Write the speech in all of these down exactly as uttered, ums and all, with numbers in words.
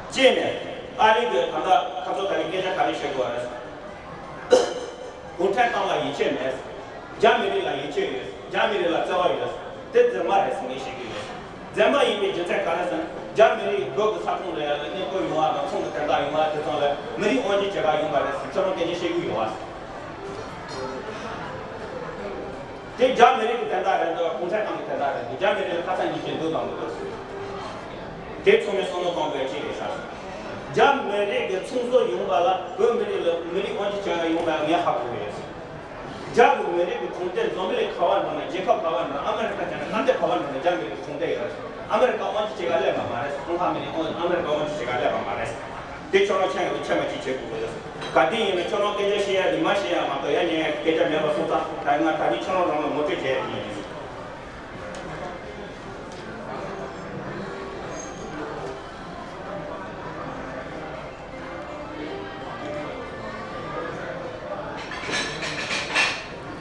བཅས་ནས་ཏཱ་ལི་གིས་ད་ལྟ་ཁ་ཚོ་ད་རིང་སྐད་ཆ་ག་རེ་བཤད་དགོས་རེད། གུང་ཁྲན་ཏང་ལ་ཡིད་ཆེས་མེད། རྒྱ་མི་རིགས་ལ་ཡིད་ཆེས་ཡོད། རྒྱ་མི་རིགས་ལ་བརྩེ་བ་ཡོད། དེ་རྫུན་མ་རེད་ཟེར་ངས་བཤད་ཀྱི་ཡོད། རྫུན་མ་ཡིན་པའི་རྒྱུ་མཚན་ག་རེ་ཟེར་ན། རྒྱ་མི་རིགས་བོད་ཀྱི་ས་ཁོངས་ལ་ཡང་གནས་སྤོ་ཡོང་བ་དང་ཚོང་གི་དོན་དག་ཡོང་བ་དེ་ཚོ་ལ་མི་རིགས་དབང་སྒྱུར་བྱེད་ག་ཡོང་བ་རེད་ཟེར་ཁྱོད་རང་སྐད་ཆ་བཤད་ཀྱི་ཡོད་བ། དེ་རྒྱ་མི་རིགས་ཀྱི་དོན་དག་རེད་འདུག་གུང་ཁྲན་ཏང་གི་དོན་དག་རེད་འདུག་རྒྱ་མི་རིགས་ལ་ཁ་ཚ་ཉིན་བྱེད་འདུག་དང་མི་འདུག་དེ་ཚང་མས་བསམ་བློ་གཏོང་དགོས་ཅིག་རེད་ཤག་རྒྱ་མི་རིགས་ཀྱི་ཚོང་ཟོག་ཡོང་བ་ལ་བོད་མི་རིགས་ལ་མི་རིགས་དབང་སྒྱུར་བྱེད་ཡ་ཡོང་བ་ངས་ཧ་གོ་གི་ཡོད། རྒྱ་གི་མི་རིགས་ཀྱི་གྲོང་སྡེ་འཛམ་བུ་གླིང་ག་བ་འགྲོ་ན་རྒྱལ་ཁབ་ག་བ་འགྲོ་ན་ཨ་མི་རི་ཀ་བྱས་ན་ག་འདྲ་ག་བ་འགྲོ་ན་རྒྱ་མི་རིགས་ཀྱི་གྲོང་སྡེ་ཡོད་རེད། ཨ་མི་རི་ཀ་དབང་སྒྱུར་བྱེད་ག་སླེབས་པ་མ་རེད། ཀྲུང་ཧྭ་མི་རིགས་ཨ་མི་རི་ཀ་དབང་སྒྱུར་བྱེད་ག་སླེབས་པ་མ་རེད། དེ་ཁྱོད་རང་ཆ་ཡོད་ཆ་མ་གཅིག་བྱེད་དགོས་ཀྱི་ཡོད། ག་དུས་ཡིན་ན་ཁྱོད་རང་སྐད་ཆ་བཤད་ཡ་དེ་མ་བཤད་ཡ་མ་གཏོགས་ཡ་ཉན་ཡ་སྐད་ཆ་མེད་པ་སོང་ཙང་ད་ང་ད་ནི་ཁྱོད་རང་རང་ལ་ངོ་སྤྲོད་བྱས་ཡ་དེ་ཡིན།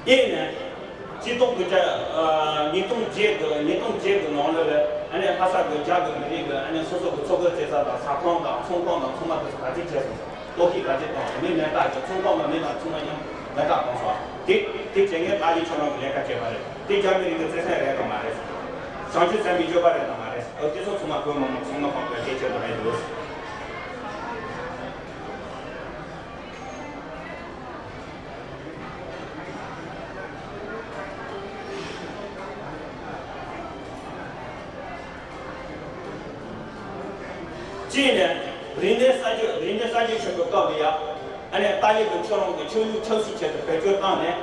ཡིན་ནས། སྤྱི་སྟོང་དགུ་བརྒྱ། ཨ། ཉིས་སྟོང་བརྒྱད་དུ་ཉིས་སྟོང་བརྒྱད་དུ་ནང་ལོགས་ལ་ཨ་ནི་ལྷ་ས་གི་རྒྱ་གི་མི་རིགས་ཀྱི་ཨ་ནི་སོ་སོ་གི་འཚོ་གོས་རྩེ་ས་དང་ཟ་ཁང་དང་ཚོང་ཁང་དང་ཚང་མ་དེ་ཚོ་ག་ཚོད་བྱས་སོང་། ལྟོ་ཤི་ག་ཚོད་བཏང་། མི་མེ་སྟག་གི་ཚོང་ཁང་དང་མི་དང་ཚང་མ་མཉམ་མེ་སྟག་བཏང་སོང་། དེ་དེ་བྱེད་མཁན་ཏཱ་ལི་ཁྱོད་རང་གི་ལས་ཀ་བྱས་པ་རེད། དེ་རྒྱ་མི་རིགས་ཀྱི་བརྩེ་སེམས་རེད་དམ་མ་རེད། བྱང་ཆུབ་སེམས་ཀྱི་སྤྱོད་པ་རེད་དམ་མ་རེད། ཨོ་དེ་ཚོ་ཚང་མ་བོད་མི་མང་ཚང་མ་གང་དགོས་སྐད་ཆ་དུ་རེད་འདུག་གཅིག་ནས་རིག་གནས་གསར་བརྗེ། རིག་གནས་གསར་བརྗེ་ཆེན་པོའི་སྐབས་ལ་ཡ། ཨ་ནི་ཏཱ་ལི་གི་ཁྱོད་རང་གི་ཆོས་ལུགས་ཆབ་སྲིད་ཆེད་དུ་བེད་སྤྱོད་བཏང་ནས།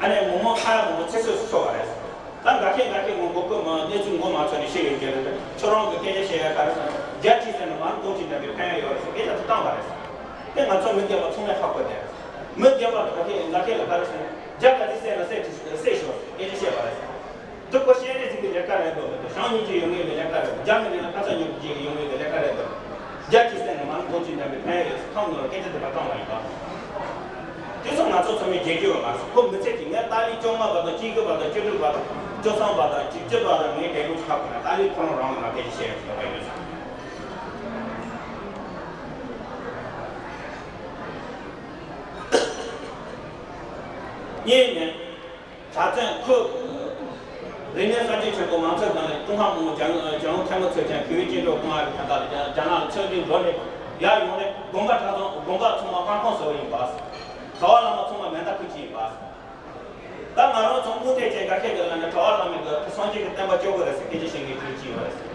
ཨ་ནི་ངོ་མ་ཁ་ཡ་མང་པོ་ཚེ་སྲོག་སུ་ཤོར་བ་རེད། ད་འགའ་ཤས་འགའ་ཤས་ངོ་མགོ་སྐོར་མ་གནས་ཚུལ་མགོ་མ་ཚོས་ནས་བཤད་ཡོད་ཀྱི་རེད། ཁྱོད་རང་གི་སྐད་ཆ་བཤད་ཡ་ག་རེ་ཟེར་ན། རྒྱ་ཆེ་ཟེར་ན་མ་རུང་གཏོང་ཅི་འདྲ་བའི་ཕན་ཡོད་རེད་ཟེར་སྐད་ཆ་དེ་བཏང་བ་རེད། དེ་ང་ཚོ་མི་སྒེར་པ་ཚང་མས་ཧ་གོ་བསྡད་རེད། མི་སྒེར་པ་འགའ་ཤས་འགའ་ཤས་ལ་ག་རེ་ཟེར་ན། རྒྱ་ག་ཚོད་བསད་ན་བསད་བསད་ཤོག་སྐད་ཆ་བཤད་པ་རེད། དེ་ཁོ་ཤེས་རེ་ཟིག་གི་ལས་ཀ་རེད་འདུག་མི་འདུག་ཞང་ཉིན་གཅིག་ཡོང་ངེས་པའི་ལས་ཀ་རེད་འདུག་རྒྱ་མི་རིགས་ལ་ཁ་ཚ་ཉོབ་ཀྱི་ཡོང་ངེས་པའི་ལས་ཀ་རེད་འདུག་རྒྱ་ཆེ་སེམས་ནས་མང་གོང་ཆེ་འདྲ་བའི་ཕན་ཡོད་ཁམས་ནོར་སྐད་ཆ་དེ་པར་བཏང་བ་ཡིན་པ། དེ་ཚོ་ང་ཚོ་ཚང་མས་བརྗེད་རྒྱུ་ཡོད་མ་རེད། ཁོ་མི་ཚེ་གཅིག་ངས་ཏཱ་ལི་བཅོ་ལྔ་བར་དང་བཅུ་དགུ་བར་དང་བཅུ་དྲུག་བར་དང་བཅུ་གསུམ་བར་དང་བཅུ་བཅུ་བར་དང་ངས་དེ་རུ་ཆགས་པ་ན་ཏཱ་ལི་ཁོ་རང་རང་ལ་སྐད་ཆ་བཤད་ཡོད་པ་ཡོད་ས། གཉིས་ནས། གྲྭ་བཙུན་ཁོས་རིག་གནས་གསར་བརྗེ་ཆེན་པོ་མ་ཚར་གོང་ལ་ཀྲུང་ཧྭ་མི་དམངས་རྒྱལ་ཡོངས་ཐལ་མོ་ཚོས་ཀྱང་བོད་ཡིག་སྤྱི་འགྲོ་གཏོང་བ་གི་ཐད་ལ་རྒྱ་ནག་ལ་ཚོད་འཛིན་འགྲོ་ནས་ཡར་ཡོང་ནས་དགོན་པ་གྲྭ་ཚང་དགོན་པ་ཚང་མ་དཔང་ཁང་བཟོ་བ་ཡིན་པ། གྲྭ་པ་བླ་མ་ཚང་མ་མེ་མདའ་ཁུར་གྱི་ཡིན་པ། ད་ང་རང་ཚོ་མུ་མཐུད་བྱས་འགའ་ཤས་ཀྱི་ལ་ནས་གྲྭ་པ་བླ་མའི་གི་སངས་རྒྱས་ཀྱི་བསྟན་པ་སྐྱོབ་དགོས་རེད་ཟེར་སྐད་ཆ་བཤད་མཁན་ཁྱོད་ཅིག་ཡོད་རེད་ཟེར།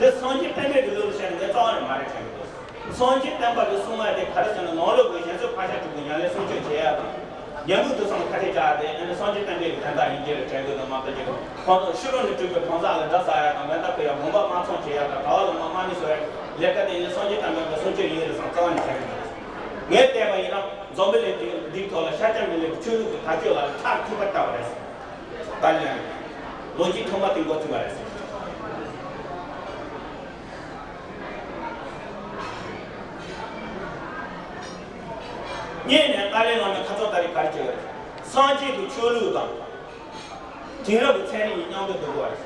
འདི་སངས་རྒྱས་བསྟན་པའི་གི་ལུགས་ལ་བཤད་ན་འདི་རྩ་བ་ནས་མ་རེད་དྲན་གི་འདུག་སངས་རྒྱས་བསྟན་པ་གི་གསུང་བ་དེ་ག་རེ་ཟེར་ན་ནང་ལོགས་ཀྱི་གཞན་ཚོས་ཕར་ཞབས་ཀྱུ་ཉམས་ལེན་སྲུང་སྐྱོབ་བྱེད་ཡ་དང་། ཉན་མོས་དུ་སོང་ཁ་ཐེ་བཅག་སྟེ་ཨ་ནི་སངས་རྒྱས་བསྟན་པའི་གི་དོན་དག་ཡིན་གྱི་རེད་དྲན་གི་འདུག་མ་གཏོགས་ཀྱི་ཁོང་ཚོ་ཕྱི་རོལ་ནས་སྤྲུལ་པའི་གང་ཟག་ལ་དགྲ་ཟ་ཡ་དང་མེ་མདའ་ཕུལ་ཡ་དགོན་པ་དམར་གཙང་བྱེད་ཡ་དང་གྲྭ་པ་བླ་མ་དམར་མེ་བཟོ་ཡ་ལས་ཀ་དེ་ཨ་ནི་སངས་རྒྱས་བསྟན་པ་གི་སྲུང་སྐྱོབ་ཡིན་གྱི་རེད་བསམ་རྩ་བ་ནས་དྲན་གི་མི་འདུག་ངས་བལྟས་པ་ཡིན་ན་འཛམ་བུ་གླིང་འདི་འདིའི་ཐོག་ལ་ཤར་རྒྱ་མི་རིགས་ཀྱི་ཆོས་ལུགས་ཀྱི་དར་ལྕོག་ལ་ཁྲག་ཐིགས་པ་བཏབ་པ་རེད། ཏཱ་ལི་ལ་ནི་ལོ་རྒྱུས་ཐོག་མ་དེ་འགོ་ཚུགས་པ་རེད། གཉིས་ནས་ཏཱ་ལའི་བླ་མའི་ཁ་ཕྱོགས་ལྟ་རེ་ག་རེ་བྱེད་ཀྱི་རེད། སངས་རྒྱས་ཀྱི་ཆོས་ལུགས་དང་། དེང་རབས་ཀྱི་ཚན་རིག་གཉིས་མཉམ་དུ་འདུ་དགོས་པ་རེད།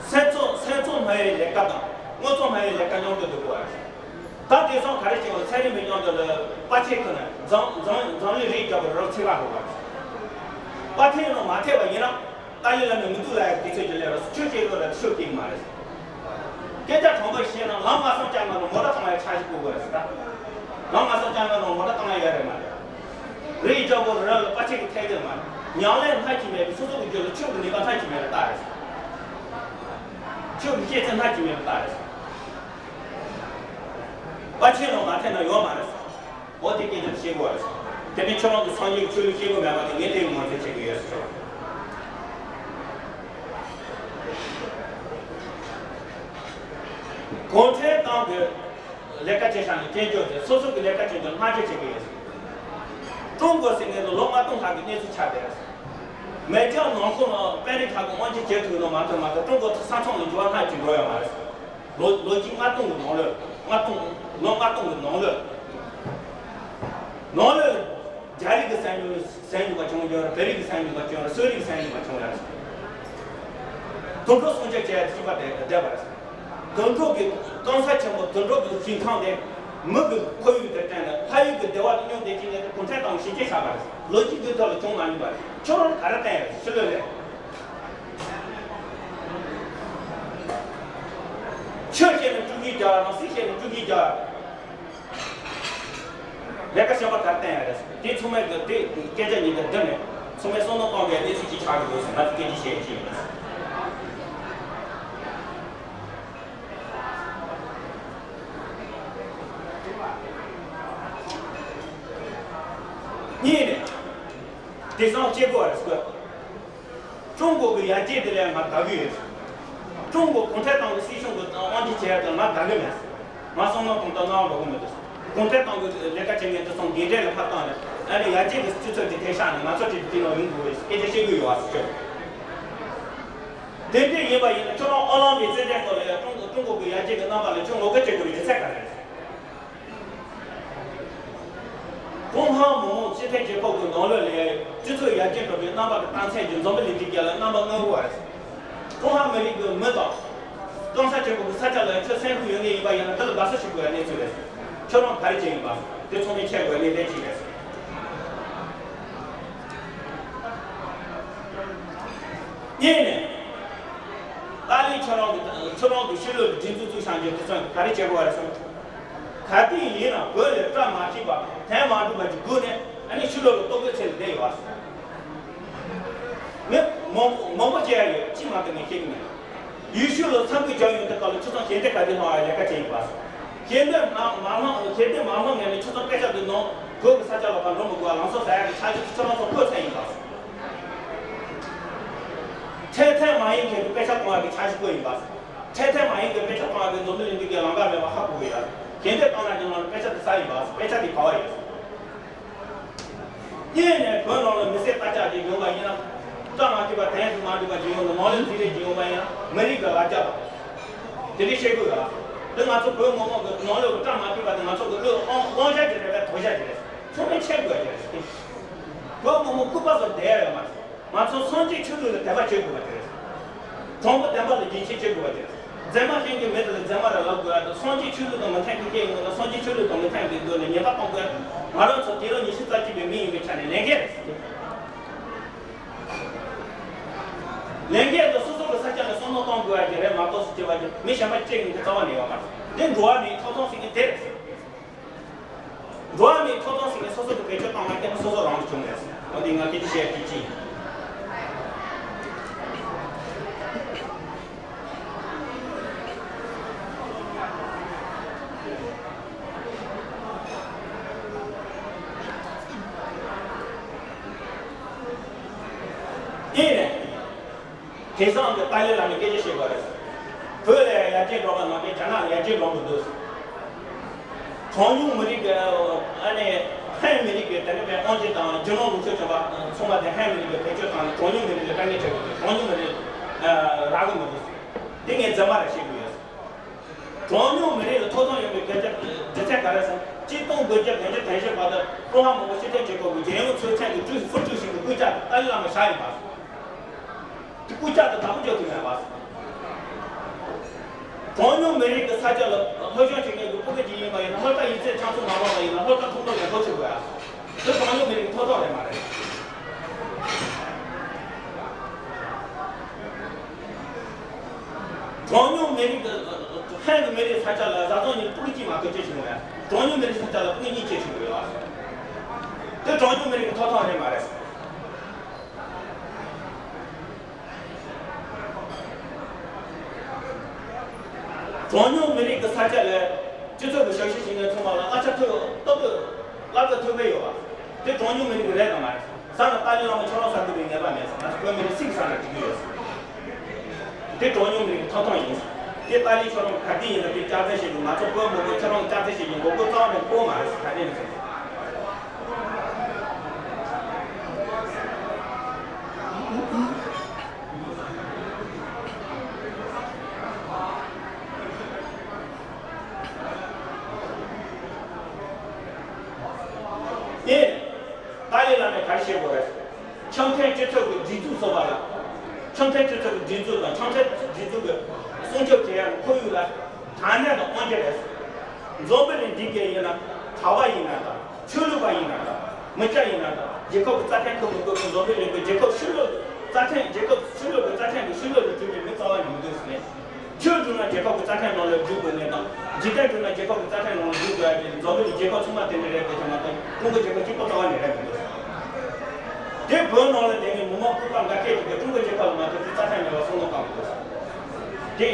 སེམས་ཚོར་སེམས་ཚོར་སྨྲ་བའི་ལས་ཀ་དང་དངོས་ཚོར་སྨྲ་བའི་ལས་ཀ་མཉམ་དུ་འདུ་དགོས་པ་རེད། ད་དེང་སང་ག་རེ་བྱེད་པ་ཚན་རིག་པའི་མཉམ་དུ་ལ་པ་ཆེ་ཁུ་ནས་འཛམ་འཛམ་འཛམ་གླིང་རིགས་བརྒྱ་པོ་རབ་ཚིག་ལ་འགྲོ་བ་རེད། པ་ཐེ་ནང་མ་ཐེ་བ་ཡིན་ན། ཏཱ་ལའི་བླ་མས་མི་འདུག་ལ་ཡ་དུས་ཚོད་ཀྱི་ལས་རོགས་ཆོས་སྐྱེལ་དགོས་ར་ཆོས་སྐྱེལ་གི་མ་རེད། སྐད་ཆ་དྲང་པོ་བཤད་ན་ལམ་ང་སང་ཅང་ང་རུང་མོ་ཊ་བཏང་ཡ་འཆར་གཞི་བཀོད་དགོས་རེད་ཟེར་ད། ལམ་ང་སང་ཅང་ང་རུང་མོ་ཊ་བཏང་ཡ་ཡོད་རེད་མ་རེད། རི་ཡི་ལྕགས་པོ་རི་རབ་ལ་པ་ཆེ་གི་ཐད་ཀར་མ་རེད། ཉམས་ལེན་སྣ་གཅིག་མེད་པའི་སོ་སོ་གི་རྒྱུད་ལ་ཆོས་ཀྱི་ནུས་པ་སྣ་གཅིག་མེད་པའི་རྟགས་རེད། ཆོས་ཀྱི་སྐྱེད་ཚལ་སྣ་གཅིག་མེད་པའི་རྟགས་རེད། པ་ཆེ་ལ་མ་ཐེ་ན་ཡོད་མ་རེད། འོ་དེ་སྐད་ཆ་བཤད་དགོས་རེད། དེ་ནས་ཁྱོད་རང་གི་སངས་རྒྱས་ཀྱི་ཆོས་ལུགས་སྐྱེ་དགོས་མེད་པ་དེ་ངས་དེ་ངོས་འཛིན་བྱེད་ཀྱི་ཡོད་ཟེར། གུང་ཁྲན་ཏང་གི་ལས་ཀ་བྱེད་བཞག་ནས་སྐྱོན་བརྗོད་དེ་སོ་སོ་གི་ལས་ཀ་བྱེད་རྒྱུ་སྔ་རྗེས་བྱེད་ཀྱི་ཡོད་ཟེར། ཀྲུང་གོ་ཟེར་མཁན་དེ་ལོ་ལྔ་སྟོང་ལྷག་གི་གནས་ཚུལ་ཆགས་བསྡད་རེད། མེ་ཅང་ནང་ཁོངས་ལ་པན་རིགས་ཁག་གི་དབང་ཆ་བྱེད་ཐུབ་ནོ་མ་གཏོགས་མ་གཏོགས་ཀྲུང་གོ་ས་མཚམས་ལ་འགྱུར་བ་སྔ་ཕྱི་འགྲོ་ཡོད་མ་རེད། ལོ་ལོ་རྒྱུས་ལྔ་སྟོང་གི་ནང་ལོགས། ལྔ་སྟོང་། ལོ་ལྔ་སྟོང་གི་ནང་ལོགས། ནང་ལོགས་ལ་རྒྱ་རིགས་ཀྱི་སེམས་ཉོ་སེམས་ཉོ་བ་བྱུང་ཡོད་རེད། བོད་རིགས་ཀྱི་སེམས་ཉོ་བ་བྱུང་ཡོད་རེད། སོག་རིགས་ཀྱི་སེམས་ཉོ་བ་བྱུང་ཡོད་རེད། དུད་འགྲོ་སྲུང་སྐྱོབ་བྱས་ཏེ་གཅིག་པ་དེ་བསྡད་པ་རེད། དུད་འགྲོ་གི་གང་ཟག་ཆེན་པོ་དུད་འགྲོ་གི་ཞིང་ཁམས་དེ་མི་གི་ཁོར་ཡུག་དེ་བསྟན་ནས་ལྷ་ཡུལ་གྱི་བདེ་བ་དང་སྙོམས་བདེ་སྐྱིད་གནས་དེ་གུང་ཁྲན་ཏང་གི་བྱས་རྗེས་བཞག་པ་རེད། ལོ་རྒྱུས་ཀྱི་ཐོག་ལ་བྱུང་མ་མྱོང་པ་རེད། ཁྱོད་རང་ག་རེ་བསྟན་ཡོད་ཕྱི་ལོགས་ལ། ཆོས་བཤད་ནས་དཀྲུག་ཤིང་རྒྱག་རང་སྲིད་བཤད་ནས་དཀྲུག་ཤིང་རྒྱག་ལས་ཀ་གཞན་པ་ག་རེ་བསྟན་ཡོད་རེད། དེ་ཚང་མས་གི་དེ་སྐད་ཆ་ཉིད་དུ་བསྡུར་ནས་ཚང་མས་བསམ་བློ་གཏོང་དགོས་གནས་ཚུལ་ཅིག་ཆགས་ཀྱི་འདུག་ཟེར་ང་ཚོ་སྐད་ཆ་བཤད་ཀྱི་ཡིན། གཉིས་ནས། དེང་སང་སྐྱེ་དགོས་པ་རེད་ཟེར། ཀྲུང་གོ་གི་ཡར་རྒྱས་དེ་ལ་ང་དགའ་གི་ཡོད། ཀྲུང་གོ་གུང་ཁྲན་ཏང་གི་སྲིད་གཞུང་གི་དབང་ཆ་བྱེད་ཡ་དེ་ང་དགའ་གི་མེད། ང་བསམ་བློ་གཏོང་སྟངས་སྣང་བ་འགྲོ་གི་མི་འདུག་གུང་ཁྲན་ཏང་གི་ལས་ཀ་བྱེད་མཁན་དེ་ཚོ་འགན་འཁྲི་ལ་ཕར་བཏང་ནས་ཨ་ནི་ཡར་རྒྱས་ཀྱི་སྤྱི་ཚོགས་ཀྱི་ཐད་བཞག་ནས་ང་ཚོ་གཅིག་དེ་ནང་ཡོང་དགོས་པའི་སྐད་ཆ་བཤད་གི་ཡོད་པ་ཟེར། དེ་འདྲ་ཡིན་པ་ཡིན་ན་ཁྱོད་རང་ཨོ་ལམ་པིག་རྩེད་འགྲན་སྐོར་ལ་ཡ་ཀྲུང་ཀྲུང་གོ་གི་ཡར་རྒྱས་ཀྱི་རྣམ་པ་ལ་ཁྱོད་ངོ་རྒོལ་བྱེད་དགོས་པའི་དུས་ཚོད་ག་རེ་རེད། ཀྲུང་ཧྭ་མི་དམངས་སྤྱི་མཐུན་རྒྱལ་ཁབ་ཀྱི་ནང་ལོགས་ལ་སྤྱི་ཚོགས་ཡར་རྒྱས་འགྲོ་བའི་རྣམ་པ་གི་རྟགས་མཚན་གྱི་འཛམ་བུ་གླིང་འདི་རྒྱལ་ལ་རྣམ་པ་མངོན་དགོས་པ་རེད། ཀྲུང་ཧྭ་མི་རིགས་ཀྱི་མི་དང་། གང་ཟག་ཆེན་པོ་གི་ས་ཆ་ལ་ཁྱོད་སེམས་ཁུར་ཡོད་མཁན་ཡིན་པ་ཡིན་ན་འདི་ལ་དགའ་བསུ་ཞུ་དགོས་པའི་གནས་ཚུལ་རེད། ཁྱོད་རང་ག་རེ་བྱས་ཡིན་པ། དེ་ཚང་མས་འཆད་དགོས་པའི་གནད་དོན་ཅིག་རེད། གཉིས་ནས། ཏཱ་ལའི་ཁྱོད་རང་གི་ཁྱོད་རང་གི་ཕྱི་ལོགས་ཀྱི་སྒྲིག་འཛུགས་བཙུགས་བཞག་རྒྱུ་དེ་ཚོ་ག་རེ་བྱེད་དགོས་པ་རེད་བསམ། ག་དུས་ཡིན་ན་བོད་ལ་སྐྲག་མ་ཐེག་པ་དོན་མ་འགྲུབ་པ་ཅིག་སྒུག་ནས་ཨ་ནི་ཕྱི་ལོགས་ལ་ལྟོ་གོས་འཚོལ་ནས་བསྡད་ཡོད་པ། ངས་མང་མང་པོ་བྱས་ཡ་ཡོད་ཅི་མ་གཏོགས་ངས་ཤེས་ཀྱི་མེད། ཡུལ་ཤུལ་ལ་འཚམས་འདྲི་བྱ་ཡོང་དུས་སྐབས་ལ་ཁྱོད་ཚོ་ཞལ་འདེབས་ག་དུས་གནང་བའི་ལས་ཀ་བྱས་ཡིན་པ། ཞལ་འདེབས་མ་མ་གནང་ཞལ་འདེབས་མ་གནང་ངས་ནི་ཁྱོད་ཚོ་དཔེ་ཆ་དེ་ནང་བོད་ཀྱི་ས་ཆ་ལ་ཕར་འགྲོ་མི་དགོས་པ་ལམ་སང་ཟ་ཡ་གི་འཆར་གཞི་ཁྱོད་རང་ཚོ་བཀོད་ཚར་ཡིན་པ། འཕྲལ་འཕྲལ་མ་ཡིན་མཁན་གྱི་དཔེ་ཆ་གཏོང་བ་གི་འཆར་གཞི་བཀོད་ཡིན་པ། འཕྲལ་འཕྲལ་མ་ཡིན་མཁན་དཔེ་ཆ་གཏོང་བ་གི་འཛམ་བུ་གླིང་འདི་གའི་ལམ་ཁ་མེད་པ་ཧ་གོ་གི་ཡོད། ཞལ་འདེབས་བཏང་ན་ཀྱང་ལམ་དཔེ་ཆ་དེ་ཟ་ཡིན་པ། དཔེ་ཆ་དེ་ག་བ་ཡོད། གཉིས་ནས་བོད་ནང་ལ་མི་སེར་དར་ཁྱབ་ཅིག་ཡོང་བ་ཡིན་ན། སྐྲག་མ་ཐེག་པ་དོན་མ་འགྲུབ་པ་ཅིག་ཡོང་ན་ནང་ལ་འཛིང་རེས་ཅིག་ཡོང་བ་ཡིན་ན་མི་རིགས་ཀྱི་ལ་རྒྱ་དང་། དེ་འདྲའི་བཤད་དགོས་ཡོད། དེ་ང་ཚོ་བོད་མི་མང་གི་ནང་ལོགས་ཀྱི་སྐྲག་མ་ཐེག་པ་དེ་ང་ཚོ་གི་བློའི་དབང་དབང་ཆ་ཅིག་རེད་པས་དོ་ཞག་ཅིག་རེད། ཚང་མས་ཤེས་དགོས་ཡ་ཅིག་རེད། བོད་མི་མང་ལྐུགས་པ་ཚོ་བསྡད་ཡ་ཡོད་མ་རེད། ང་ཚོ་སངས་རྒྱས་ཆོས་ལུགས་ལ་དད་པ་བྱེད་དགོས་པ་དེ་རེད། དྲང་པོ་བདེན་པ་ལ་རྒྱུན་ཆད་བྱེད་དགོས་པ་དེ་རེད། མཛངས་མ་ཅན་གྱི་མི་དེ་ལ་མཛངས་མ་རེད་ལབ་དགོས་ཡ་དང་སངས་རྒྱས་ཆོས་ལུགས་དང་མི་མཐུན་པའི་སྐད་ཡིན་ན་སངས་རྒྱས་ཆོས་ལུགས་དང་མི་མཐུན་པའི་སྒོ་ནས་ཉེས་པ་གཏོང་དགོས་ཡ། ང་རང་ཚོ་དུས་རབས་ཉི་ཤུ་རྩ་གཅིག་པའི་མི་ཡིན་པའི་ཆ་ནས་ལས་འགན་རེད། ལས་འགན་དེ་སོ་སོ་གི་ས་ཆ་ལ་བསམ་བློ་གཏོང་དགོས་ཡ་གི་རེད་མ་གཏོགས་སུ་སྐྱེ་བ་ཅན་མི་གཞན་པ་གཅིག་ཡིན་གྱི་རྩ་བ་ནས་ཡོད་མ་རེད། འདི་འགྲོ་བ་མིའི་ཐོབ་ཐང་ཟེར་མཁན་དེ་རེད། འགྲོ་བ་མིའི་ཐོབ་ཐང་ཟེར་ནས་སོ་སོ་གི་བེད་སྤྱོད་བཏང་མ་ཐེག་ན་སོ་སོ་རང་ལ་བྱུང་རེད། འོ་དེ་ང་སྐད་ཆ་བཤད་ཀྱི་ཅི། ཡིན་ནས། དེང་སང་གི་ཏཱ་ལའི་བླ་མས་སྐད་ཆ་བཤད་པ་རེད། བོད་ལ་ཡར་རྒྱས་འགྲོ་བ་ནང་བཞིན་རྒྱ་ནག་ལ་ཡར་རྒྱས་འགྲོ་མི་འདུག་གྲངས་ཉུང་མི་རིགས་ཀྱི་ཨ་ནི་ཧན་མི་རིགས་ཀྱི་དེ་འདྲ་བའི་དབང་ཆ་དང་རྒྱུ་ནོར་ལོངས་སྤྱོད་བྱུང་བ་ཚང་མ་དེ་ཧན་མི་རིགས་ཀྱི་བེད་སྤྱོད་བཏང་ནས་གྲངས་ཉུང་མི་རིགས་ལ་དཀའ་ངལ་འཕྲད་ཀྱི་འདུག་གྲངས་ཉུང་མི་རིགས་རག་གི་མི་འདུག་དེ་ངས་རྫུན་མ་རེད་བཤད་གི་ཡོད། གྲངས་ཉུང་མི་རིགས་ལ་ཐོབ་ཐང་ཡོད་པའི་སྐད་ཆ་དེ་ཚད་ག་རེ་སོང་། གཅིག་སྟོང་དགུ་བརྒྱ་བདུན་ཅུ་དོན་བཞི་བར་དུ་ཀྲུང་ཧྭ་མི་དམངས་སྤྱི་མཐུན་རྒྱལ་ཁབ་ཀྱི་རྒྱལ་ཡོངས་ཚོགས་ཆེན་གྱི་ཀྲུའུ་ཞི་ཧྥུ་ཀྲུའུ་ཞི་གི་སྐུལ་ལྕག་ཏཱ་ལའི་བླ་མ་བཞག་ཡིན་པ། དེ་སྐུལ་ལྕག་དེ་བདག་པོ་རྒྱག་ཐུབ་མེད་པ། གྲངས་ཉུང་མི་རིགས་ཀྱི་ས་ཆ་ལ་སློབ་སྦྱོང་བྱེད་མཁན་གྱི་སྤུ་གུ་ཅིག་ཡིན་པ་ཡིན་ན་སློབ་གྲྭ་ཡིག་ཚད་ཆ་ཚང་མ་ལོངས་པ་ཡིན་ན་སློབ་གྲྭ་ཐོག་མཐའ་ལ་འགྲོ་ཆོག་གི་ཡ། དེ་གྲངས་ཉུང་མི་རིགས་ཀྱི་ཐོབ་ཐང་རེད་མ་རེད། གྲངས་ཉུང་མི་རིགས་ཀྱི་ཧན་གྱི་མི་རིགས་ས་ཆ་ལ་བཟའ་ཚང་གཉིས་སྤུ་གུ་གཅིག་མ་གཏོགས་སྐྱེས་བྱུང་བས། གྲངས་ཉུང་མི་རིགས་ས་ཆ་ལ་སྤུ་གུ་གཉིས་སྐྱེས་བྱུང་བས། དེ་གྲངས་ཉུང་མི་རིགས་ཀྱི་ཐོབ་ཐང་རེད་མ་རེད། གྲངས་ཉུང་མི་རིགས་ཀྱི་ས་ཆ་ལ་སྤྱི་ཚོགས་ཀྱི་ཞབས་ཞུ་བྱེད་མཁན་ཚང་མ་ལ་གླ་ཆ་ཐོབ་ཏོག་ཏོག་གླ་ཆ་ཐོབ་ཀྱི་ཡོད་པ། དེ་གྲངས་ཉུང་མི་རིགས་ཀྱི་རེད་དམ་མ་རེད། ས་ན་ཏཱ་ལའི་བླ་མ་ཁྱོད་རང་ཟ་དགོས་པའི་ངེས་པ་མེད་ཟེར། ང་ཚོ་བོད་མི་རིགས་སིག་ས་ན་འགྲིག་གི་ཡོད་ཟེར། དེ་གྲངས་ཉུང་མི་རིགས་ཀྱི་ཐོབ་ཐང་ཡིན་ཟེར། དེ་ཏཱ་ལའི་ཁྱོད་རང་ག་དུས་ཡིན་ན་དེ་ལྕག་རྩལ་བྱེད་དགོས། ང་ཚོ་བོད་མི་རིགས་ཁྱོད་རང་ལྕག་རྩལ་བྱེད་རྒྱུ་མགོ་སྐོར་རྩ་བ་ནས་ཕོག་མ་རེད་ཟེར། ག་དེ་ཡིན་ཟེར། ཨེ། ཏཱ་ལའི་བླ་མས་ག་རེ་བཤད་དགོས་རེད། འཆམ་མཐུན་སྤྱི་ཚོགས་ཀྱི་སྒྲིག་འཛུགས་བཟོ་བ་ལ། འཆམ་མཐུན་སྤྱི་ཚོགས་ཀྱི་སྒྲིག་འཛུགས་དང་འཆམ་མཐུན་སྒྲིག་འཛུགས་ཀྱི་ སྲུང་སྐྱོབ་བྱེད་ཡག་ཁོར་ཡུག་ལ་དྲང་གནས་དང་དབང་ཆ་རེད། འཛམ་བུ་གླིང་འདི་གའི་ཡིན་ན་གྲྭ་པ་ཡིན་ན་དང་ཆོས་ལུགས་པ་ཡིན་ན་དང་མི་སྐྱ་ཡིན་ན་དང་རྒྱལ་ཁབ་ཀྱི་རྩ་ཁྲིམས་ཁུར་མི་དགོས་པའི་འཛམ་བུ་གླིང་གི་རྒྱལ་ཁབ་ཕྱི་ལོགས་རྩ་ཁྲིམས་རྒྱལ་ཁབ་ཕྱི་ལོགས་ཀྱི་རྩ་ཁྲིམས་ཀྱི་ཕྱི་ལོགས་ལ་འགྲོ་བའི་མི་རྩ་བ་ནས་མི་འདུག་ཟེར་ནས། ཆོས་བསྒྲུབ་ན་རྒྱལ་ཁབ་ཀྱི་རྩ་ཁྲིམས་ནང་ལ་འགྲོ་དགོས་ནས་དང་འཇིག་རྟེན་བསྒྲུབ་ན་རྒྱལ་ཁབ་ཀྱི་རྩ་ཁྲིམས་ནང་ལ་འགྲོ་དགོས་ཡ་དེ་འཛམ་བུ་གླིང་རྒྱལ་ཁབ་ཚང་མ་དེ་འདྲ་རེད་དེ་ཚང་མ་དང་ཀྲུང་གོ་རྒྱལ་ཁབ་གཅིག་པོ་རྩ་བ་ནས་རེད་མི་འདུག་དེ་བོད་ནང་ལ་དེ་ནས་མི་མང་སྐུ་པར་འགའ་སྐད་ཅིག་གིས་ཀྲུང་གོ་རྒྱལ་ཁབ་ལ་མ་ཐུག་དུས་རྩ་ཁྲིམས་མེད་པ་བསམ་བློ་བཏང་དགོས། དེ་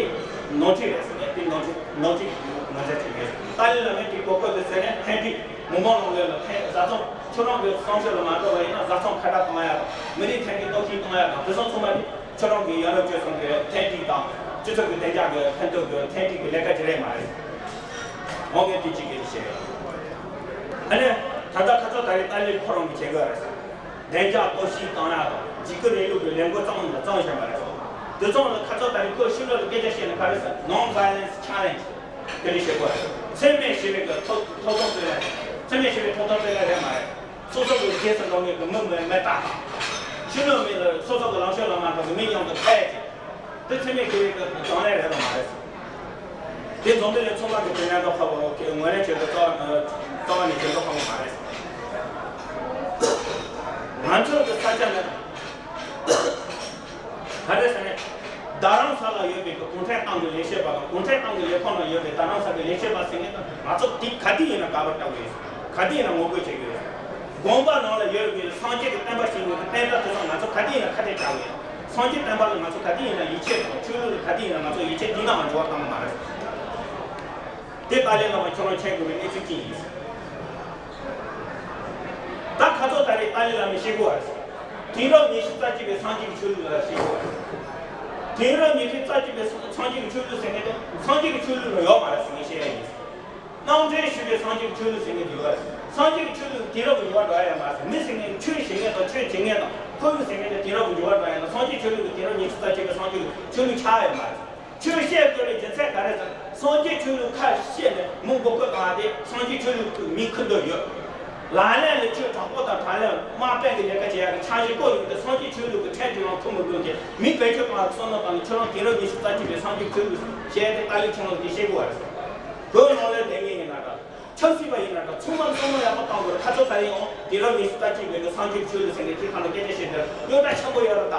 ནོར་འཁྲུལ་རེད་ཟེར་ནས་དེ་ནོར་འཁྲུལ་ནོར་འཁྲུལ་ངོ་ཚ་བྱེད་མཁན་ཏཱ་ལའི་བླ་མས་དེ་གོ་སྐབས་དེ་ཟེར་ནས་ཕན་ཁྲིད་མི་མང་ནང་ལོགས་ལ་ཕན་བཟའ་ཚང་ཁྱོད་རང་གི་བསམ་ཤེས་ལ་མ་འགྲོ་བ་ཡིན་ན་བཟའ་ཚང་ཁ་བྲལ་གཏོང་ཡ་དང་མི་རིགས་མཐུན་སྒྲིལ་གཏོར་བཤིག་གཏོང་ཡ་དང་དེ་སོགས་ཚང་མ་དེ་ཁྱོད་རང་གི་ཡ་རབས་སྤྱོད་གསུམ་གི་མཐུན་སྒྲིལ་དང་སྤྱི་ཚོགས་ཀྱི་བདེ་འཇགས་ཀྱི་ཕན་ཐོགས་ཀྱི་མཐུན་སྒྲིལ་གྱི་ལས་ཀ་ཅི་རེད་མ་རེད། འོ་ངས་དེ་གཅིག་གི་བཤད། ཨ་ནི་ད་ལྟ་ཁ་ཚོ་ད་རེས་ཏཱ་ལའི་ཁོ་རང་གི་བྱེད་དགོས་རེད། བདེ་འཇགས་གཏོར་བཤིག་བཏང་ཡ་དང་འཇིགས་སྐུལ་རིང་ལུགས་ཀྱི་ལས་འགུལ་བརྩམས་ནས་བརྩམས་བཞིན་པ་རེད། དེ་ཚོ་ལ་ཁ་ཚོ་ད་རེས་ཁོ་ཕྱི་ལོགས་ལ་སྐད་ཆ་བཤད་ནས་ག་རེ་ཟེར། Non-violence challenge དེ་འདྲ་བྱེད་དགོས་རེད། འཚེ་མེད་ཞི་བའི་གི་ཐོབ་ཐོབ་ཐང་རྩོད་ཡ་རེད། འཚེ་མེད་ཞི་བའི་ཐོབ་ཐང་རྩོད་ཡ་རེད་མ་རེད། སོ་སོ་གི་རྗེས་སུ་འགྲོ་མཁན་གི་མི་མི་མི་རྟག་དང་། ཕྱི་ལོགས་མི་ལ་སོ་སོ་གི་ལངས་ཕྱོགས་ལ་མ་འགྲོ་གི་མི་མཉམ་དུ་ཕལ་ཆེར། དེ་འཚེ་མེད་ཞི་བའི་གི་གདོང་ལེན་རེད་དམ་མ་རེད། དེ་འཛམ་བུ་གླིང་ཚང་མ་གི་དོན་ལྡན་ཐོག་ཁག་པོ་ངོས་ལེན་བྱེད་དུ་རྩ་བ་རྩ་བ་ནས་བྱེད་ཐུབ་ཁག་པོ་མ་རེད། ང་ཚོ་གི་ས་ཆ་ནི་ག་རེ་ཟེར་ན། རྡ་རམ་ས་ལ་ཡོད་པའི་གི་གུང་ཁྲན་ཏང་གི་ལས་བྱེད་པ་དང་གུང་ཁྲན་ཏང་གི་ལས་ཁུངས་ནང་ཡོད་པའི་རྡ་རམ་ས་གི་ལས་བྱེད་པ་ཟེར་མཁན་དང་ང་ཚོ་དེ་ག་དུས་ཡིན་ན་དགའ་པོ་ལྟ་བུ་ཡོད། ག་དུས་ཡིན་ན་ངོ་རྒོལ་བྱེད་ཀྱི་ཡོད། དགོན་པ་ནང་ལ་ཡོད་པའི་སངས་རྒྱས་ཀྱི་བསྟན་པ་ཞིག་ཡོད་པའི་བསྟན་པ་དེ་ཚོ་ང་ཚོ་ག་དུས་ཡིན་ན་ཁ་གཏད་བཅག་གི་ཡོད། སངས་རྒྱས་བསྟན་པ་ལ་ང་ཚོ་ག་དུས་ཡིན་ན་ཡིད་ཆེས་དང་ཆོས་ལུགས་ལ་ག་དུས་ཡིན་ན་ང་ཚོ་ཡིད་ཆེས་འདི་ནའང་འགྱུར་བ་བཏང་གི་མ་རེད། དེ་ཏཱ་ལའི་བླ་མ་ཁྱོད་རང་མཁྱེན་དགོས་པའི་གནས་ཚུལ་གཅིག་ཡིན། ད་ཁ་ཚོ་ད་རེས་ཏཱ་ལའི་བླ་མས་བཤད་དགོས་པ་རེད། དུས་རབས་ཉི་ཤུ་རྩ་གཅིག་པའི་སངས་རྒྱས་ཀྱི་ཆོས་ལུགས་ལ་བཤད་དགོས་པ་རེད། དུས་རབས་ཉི་ཤུ་རྩ་གཅིག་པའི་སངས་རྒྱས་ཀྱི་ཆོས་ལུགས་ཟེར་མཁན་དེ་སངས་རྒྱས་ཀྱི་ཆོས་ལུགས་ལ་ཡོད་མ་རེད་ཟེར་ནས་བཤད་ཡ་ཡིན། རྣམ་འདྲེན་ཞུས་པའི་སངས་རྒྱས་ཀྱི་ཆོས་ལུགས་ཟེར་མཁན་དེ་ཡོད་རེད། སངས་རྒྱས་ཀྱི་ཆོས་ལུགས་དུས་རབས་ཀྱི་ཡོད་འགྲོ་ཡ་ཡོད་མ་རེད། མི་ཟེར་མཁན་ཆོས་བྱེད་མཁན་དང་ཆོས་བྱེད་མཁན་དང་ཁོར་ཡུག་ཟེར་མཁན་དེ་དུས་རབས་ཀྱི་འགྱུར་བ་འགྲོ་ཡ་ན་སངས་རྒྱས་ཆོས་ལུགས་ཀྱི་དུས་རབས་ཉི་ཤུ་རྩ་གཅིག་པའི་སངས་རྒྱས་ཀྱི་ཆོས་ལུགས་ཆགས་ཡོད་མ་རེད། ཆོས་བཤད་དགོས་པའི་རྒྱུ་མཚན་ག་རེ་ཟེར། སངས་རྒྱས་ཆོས་ལུགས་ཁ་བཤད་ནས་མི་མགོ་སྐོར་བཏང་བ་དེ་སངས་རྒྱས་ཆོས་ལུགས་ཀྱི་མིང་ཁུར་འདོད་ཡོད། ལག་ལེན་ལ་ཆོས་དྲག་པོ་དང་དྲག་ལས་དམག་དཔོན་གྱི་ལས་ཀ་བྱེད་ཡག་གི་འཆར་གཞི་བཀོད་ཡོད་དེ་སངས་རྒྱས་ཆོས་ལུགས་ཀྱི་ཁྲལ་དེ་ཡང་ཁུར་མི་དགོས་ཀྱི་མི་བེད་སྤྱོད་གཏོང་བ་གི་བསམ་བློ་བཏང་ནས་ཁྱོད་རང་དུས་རབས་ཉི་ཤུ་རྩ་གཅིག་པའི་སངས་རྒྱས་ཆོས་ལུགས་བཤད་དེ་ཏཱ་ལའི་ཁྱོད་རང་གིས་བཤད་དགོས་པ་རེད། བོད་ནང་ལ་བསྡད་མཁན་ཡིན་ན་འདྲ། ཆབ་སྲིད་པ་ཡིན་ན་འདྲ། ཚང་མ་བསམ་བློ་ཡག་པོ་བཏང་དགོས་རེད། ཁ་ཚོ་ད་ཡིན་འོང་དུས་རབས་ཉི་ཤུ་རྩ་གཅིག་པའི་གི་སངས་རྒྱས་ཆོས་ལུགས་ཟེར་མཁན་དེ་གང་ལ་སྐད་ཆ་བཤད་འདིར་གཡོ་ཟླ་ཆེན་པོ་ཡོད་རེད་ད།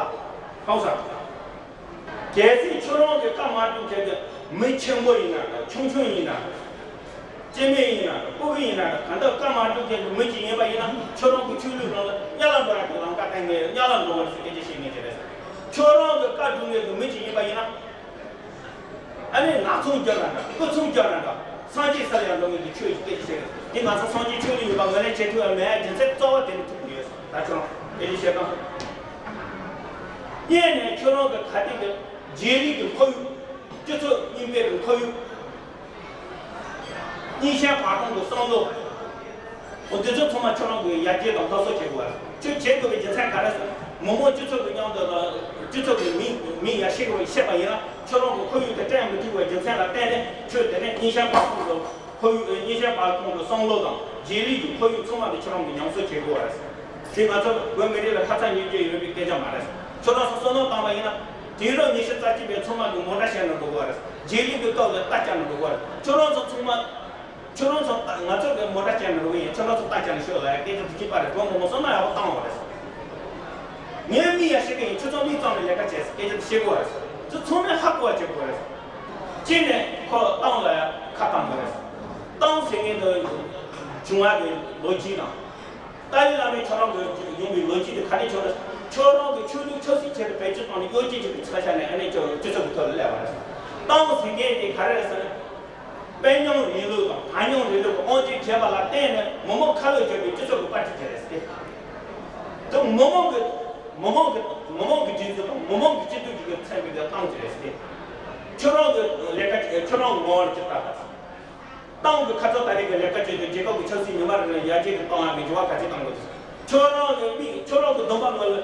ཧང་སང་། གལ་སྲིད་ཁྱོད་རང་གི་བཀའ་མ་བསྒྲུབ་མཁན་གྱི་མི་ཆེན་པོ་ཡིན་ན་འདྲ། ཆུང་ཆུང་ཡིན་ན་འདྲ། སྐྱེ་དམན་ཡིན་ན་འདྲ། ཕྲུ་གུ་ཡིན་ན་འདྲ། གང་ལྟར་བཀའ་མ་བསྒྲུབ་མཁན་གྱི་མི་ཅིག་ཡིན་པ་ཡིན་ན་ཁྱོད་རང་གི་ཆོས་ལུགས་ནང་ལ་གཉའ་ལ་འགྲོ་ཡ་གི་ལམ་ཁ་བསྟན་གི་ཡོད། གཉའ་ལ་འགྲོ་བ་ཟེར་སྐད་ཆ་བཤད་མཁན་དེ་རེད། ཁྱོད་རང་གི་བཀའ་བསྒྲུབ་མཁན་གྱི་མི་ཅིག་ཡིན་པ་ཡིན་ན། ཨ་ནི་ནག་ཚོང་རྒྱག་ན་འདྲ། སྐུ་ཚོང་རྒྱག་ན་འདྲ། སངས་རྒྱས་ས་ལ་ཡང་འགྲོ་མི་འདི་ཆོས་ཀྱི་སྐད་ཆ་བཤད་གི་ཡོད། འདི་ང་ཚོ་སངས་རྒྱས་ཆོས་ལུགས་ཡིན་པ་ངོས་ལེན་བྱེད་ཐུབ་ཡ་མེད་ཡ་རྒྱུ་མཚན་གཙོ་བོ་དེ་ནི་ཐུག་གི་ཡོད། ད་ཁྱོད་རང་སྐད་ཆ་བཤད་སྟངས། གཉིས་ནས་ཁྱོད་རང་གི་ག་དེ་གི་རྗེས་ལུས་ཀྱི་ཁོར་ཡུག་སྤྱི་ཚོགས་རྙིང་པའི་གི་ཁོར་ཡུག་གཉིས་ཆ་བར་སྟོང་གི་བསམ་བློ། འོ་འདི་ཚོ་ཚང་མ་ཁྱོད་རང་གིས་ཡར་རྒྱས་དང་སླར་གསོ་བྱེད་དགོས་པ་རེད། ཁྱོད་བྱེད་དགོས་པའི་རྒྱུ་མཚན་ག་རེ་ཟེར་ན། མི་མང་སྤྱི་ཚོགས་ཀྱི་མཉམ་དུ་དང་སྤྱི་ཚོགས་ཀྱི་མིང་མིང་ཡར་ཤེས་དགོས་པ་ཤེས་པ་ཡིན་ན་ཁྱོད་རང་གི་ཁོར་ཡུག་དེ་སྤྲད་མི་ཐུབ་པའི་རྒྱུ་མཚན་ལ་བརྟེན་ནས་ཁྱོད་དེ་ནས་གཉིས་ཆ་བར་སྟོང་གི་ཁོར་ཡུག་གཉིས་ཆ་བར་སྟོང་གི་བསམ་བློ་དང་རྗེས་ལུས་ཀྱི་ཁོར་ཡུག་ཚང་མ་དེ་ཁྱོད་རང་གིས་ཉམས་གསོ་བྱེད་དགོས་པ་རེད། དེ་ང་ཚོ་བོད་མི་རིགས་ལ་ཁ་ཚ་ཉིན་བརྗེད་ཡོད་པའི་སྐད་ཆ་མ་རེད། ཁྱོད་རང་ཚོ་བསམ་བློ་བཏང་བ་ཡིན་ན་དུས་རབས་ཉི་ཤུ་རྩ་གཅིག་པའི་ཚང་མ་གི་མོ་ཊ་བཤད་ན་འགྲོ་གི་རེད། རྗེས་ལུས་ཀྱི་སྐབས་ལ་རྟ་བཅག་ན་འགྲོ་གི་རེད། ཁྱོད་རང་ཚོ་ཚང་མ། ཁྱོད་རང་ཚོ་ང་ཚོ་གི་མོ་ཊ་བཅག་ན་འགྲོ་གི་ཡིན། ཁྱོད་རང་ཚོ་རྟ་བཅག་ན་ཤོག་ལབ་ཡ་སྐད་ཆ་དེ་གཅིག་པ་རེད། བོད་མི་མང་བསམ་བློ་ཡག་པོ་བཏང་བ་རེད། ངས་མི་ཡ་ཤེས་གི་ཡིན། ཁྱོད་ཚོ་མིག་གཙང་ནས་ལས་ཀ་བྱས་སྐད་ཆ་དེ་བཤད་དགོས་རེད། ཚོ་ཚང་མས་ཧ་གོ་བ་བྱེད་དགོས་རེད། གཅིག་ནས་ཁོ་ཏང་ལ་ཡ་ཁ་བཏང་དགོས་རེད། ཏང་ཟེར་མཁན་དེ་བྱུང་བ་གི་ལོ་རྒྱུས་དང་། ཏཱ་ལའི་བླ་མས་ཁྱོད་རང་གི་ཡོང་བའི་ལོ་རྒྱུས་དེ་ག་རེ་བྱུང་རེད། ཁྱོད་རང་གི་ཆོས་ལུགས་ཆབ་སྲིད་ཆེད་དུ་བེད་སྤྱོད་བཏང་ནས་གཡོ་ཇུས་ཅིག་གི་ཚུལ་བཞག་ནས་ཨ་ནེ་ཁྱོད་སྤྱི་ཚོགས་ཀྱི་ཐོག་ལ་སླེབས་པ་རེད། ཏང་ཟེར་མཁན་དེ་ག་རེ་རེད་ཟེར་ན། དཔོན་ཉམས་རིང་ལུགས་དང་གང་ཉམས་རིང་ལུགས་ཀྱི་དབང་ཆ་བྱས་པ་ལ་བརྟེན་ནས་མི་མང་ཁ་ལོ་བསྒྱུར་བའི་སྤྱི་ཚོགས་ཀྱི་པར་ཊི་ཅིག་རེད་ཟེར། དེ་མི་མང་གི་མི་མང་གི་མི་མང་གི་མི་མང་གི་སྒྲིག་འཛུགས་དང་མི་མང་གི་སྤྱི་འཐུས་ཀྱི་མཚན་པའི་ཏང་ཅིག་རེད་ཟེར། ཁྱོད་རང་གི་ལས་ཀ་ཁྱོད་རང་གི་ངོ་བོར་ཅིག་ལྟ་དང་། ཏང་གི་ཁ་ཚ་ད་རེས་ཀྱི་ལས་ཀ་བྱེད་དུས་རྒྱལ་ཁབ་ཀྱི་ཆབ་སྲིད་ཉི་མ་རེ་རེ་ཡར་རྒྱས་ཀྱི་གཏོང་ཡག་གི་འགྱུར་བ་ག་ཚོད་གཏང་དགོས། ཁྱོད་རང་གི་མིག་ཁྱོད་རང་གི་འདུན་པ་ངོས་ལ་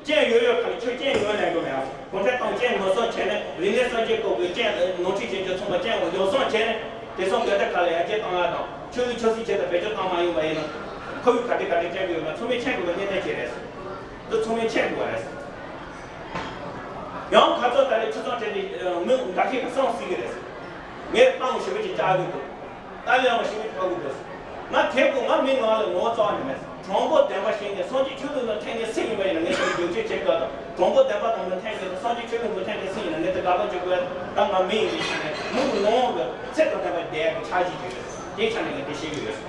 རྐྱེན་ཡོད་ཡོད་ཁ་ལ་ཁྱོད་རྐྱེན་ཡོད་ལས་དགོས་མེད་ཨ། གུང་ཁྲན་ཏང་རྐྱེན་ངོས་བཟུང་བྱས་ནས་རིག་གནས་གསར་བརྗེ་སྐོར་གྱི་རྐྱེན་ནོར་འཁྲུལ་ཅན་གྱི་ཚོགས་པ་རྐྱེན་ཡོ་བསྲང་བྱས་ནས་དེང་སང་འགལ་ཟླ་ཁག་ལ་ཡར་རྒྱས་གཏོང་ཡག་དང་ཆོས་ལུགས་ཆབ་སྲིད་ཆེད་དུ་བེད་སྤྱོད་བཏང་མ་ཡོང་པ་ཡིན་ན་ཁོར་ཡུག་ག་དེ་ག་དེ་སྤྲད་དགོས་ཡོད་ན་ཚང་མས་མཁྱེན་དགོས་པའི་གནད་དོན་ཅིག་རེད། འདི་ཚང་མས་མཁྱེན་དགོས་པ་རེད། ཡང་ཁ་ཚོ་ད་རེས་ཁྲི་ཚང་བྲལ་ཏེ་མི་འགའ་ཤས་ཀྱིས་བསམ་སྲིད་ཀྱི་རེད། ངས་གཏམ་ཞིབ་པོ་ཅིག་བཅར་གི་འདུག་ཏཱ་ལའི་བླ་མ་ཞིབ་པོ་ཅིག་ཕབ་གི་འདུག་ང་དེ་ཀོ་ང་མི་ནང་ལ་ངོ་བོ་རྩ་བ་ནས་མེད། དྲང་པོ་བདེན་པ་བཤད་མཁན་སངས་རྒྱས་ཆོས་ལུགས་ལ་འཐེན་མཁན་སུ་ཡིན་པ་ཡིན་ན་ངས་དེ་རྒྱུགས་སྤྲོད་བྱེད་དགོས་དང་། དྲང་པོ་བདེན་པ་དང་ལ་འཐེན་མཁན་སངས་རྒྱས་ཆོས་ལུགས་ལ་འཐེན་མཁན་སུ་ཡིན་ན་ངས་དེ་དགག་པ་བྱེད་དགོས། ད་ང་མི་ཡིན་པའི་ཆ་ནས་མི་གི་ནང་གི་ཚེ་དང་ལྡན་པའི་བདེ་གི་ཆ་གཅིག་ཡོད། དེའི་ཆ་ནས་ངས་དེ་བཤད་གི་ཡོད།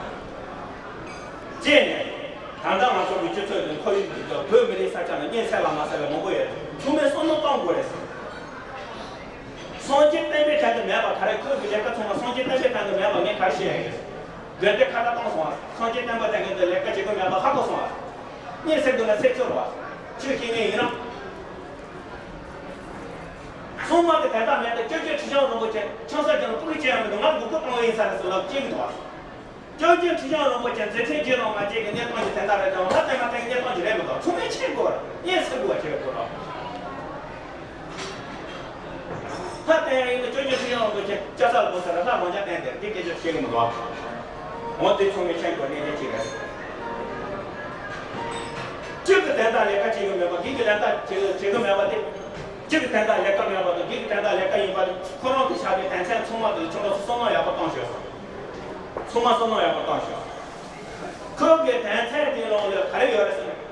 ཅེས་ནས། ད་ལྟ་ང་ཚོ་གི་སྤྱི་ཚོགས་ཀྱི་ཁོར་ཡུག་འདི་དག་བོད་མི་རིགས་ས་ཆ་ལ་གཉན་ཚད་ལ་མ་ཟེར་བའི་མང་པོ་ཡོད། ཚང་མས་བསམ་བློ་གཏོང་དགོས་རེད། སངས་རྒྱས་བསྟན་པའི་དོན་དུ་མེད་པ་ག་རེ། ཁོས་ཀྱི་ལས་ཀ་ཚང་མ་སངས་རྒྱས་བསྟན་པའི་དོན་དུ་མེད་པ་ངས་ག་རེ་བཤད་ཡ་ཡོད། དགོན་སྡེ་ཁ་བརྡ་བཏང་སོང་བ། སངས་རྒྱས་བསྟན་པ་དེ་ག་འདི་ལས་ཀ་བྱེད་ཀྱི་མེད་པ་ཧ་གོ་སོང་བ། གཉན་ཚད་དུ་ན་ཚད་ཚོར་བ། ཆོས་ཤེས་ངེས་ཡིན་ན། སྲུང་མ་གི་དོན་དག་མེད་དུ་སྐྱབས་རྗེ་ཁྲི་བྱང་རིན་པོ་ཆེ་ཆང་ས་ཀྱང་སྤུ་གུ་ཅན་ཡང་མི་འདུག་ང་སྒུག་སྒུག་བཏང་བ་ཡིན་ས་རེད་ཟེར་ལབ་ཅེས་མི་འདུག་བ། སྐྱབས་རྗེ་ཁྲི་བྱང་རིན་པོ་ཆེ་མཛད་འཕྲིན་རྗེས་ལ་མ་བརྗེད་ཀྱི་གནས་སྟངས་ཀྱི་དོན་དག་རེད་དང་ལྷ་ལྟད་མོ་སྟེང་གི་གནས་སྟངས་ཀྱི་རེད་མི་འདུག་ཚང་མས་མཁྱེན་དགོས་རེད། གཉན་ཚད་དགོས་པ་བྱེད་དགོས་རེད། ལྷ་བསྟན་ཡ་ཡིན་ན་སྐྱབས་རྗེ་ཁྲི་བྱང་རིན་པོ་ཆེ་ལྕགས་ཚ་ལ་བུད་ས་ར་ལྷ་རང་ཅག་བསྟན་དེར་དེ་སྐད་ཆ་བཤད་གི་མི་འདུག་འོ་དེ་ཚང་མས་མཁྱེན་དགོས་གནད་དོན་གཅིག་རེད། གཅིག་གི་དོན་དག་ལས་ཀ་བྱེད་གི་མེད་པ་གི་གི་ལས་ཀ་བྱེད་གི་མེད་པ་དེ། གཅིག་གི་དོན་དག་ལས་ཀ་མེད་པ་དང་གི་གི་དོན་དག་ལས་ཀ་ཡིན་པ་དེ་ཁོ་རང་གི་བྱ་བའི་དོན་ཚན་ཚང་མ་དེ་ཁྱོད་རང་ཚོ་བསམ་བློ་ཡག་པོ་བཏང་ཤོག་ཚང་མ་བསམ་བློ་ཡག་པོ་བཏང་ཤོག་ཁོ་གི་དོན་ཚན་དེ་ནང་ལ་ག་རེ་ཡོད་རེད་ཟེར་ན།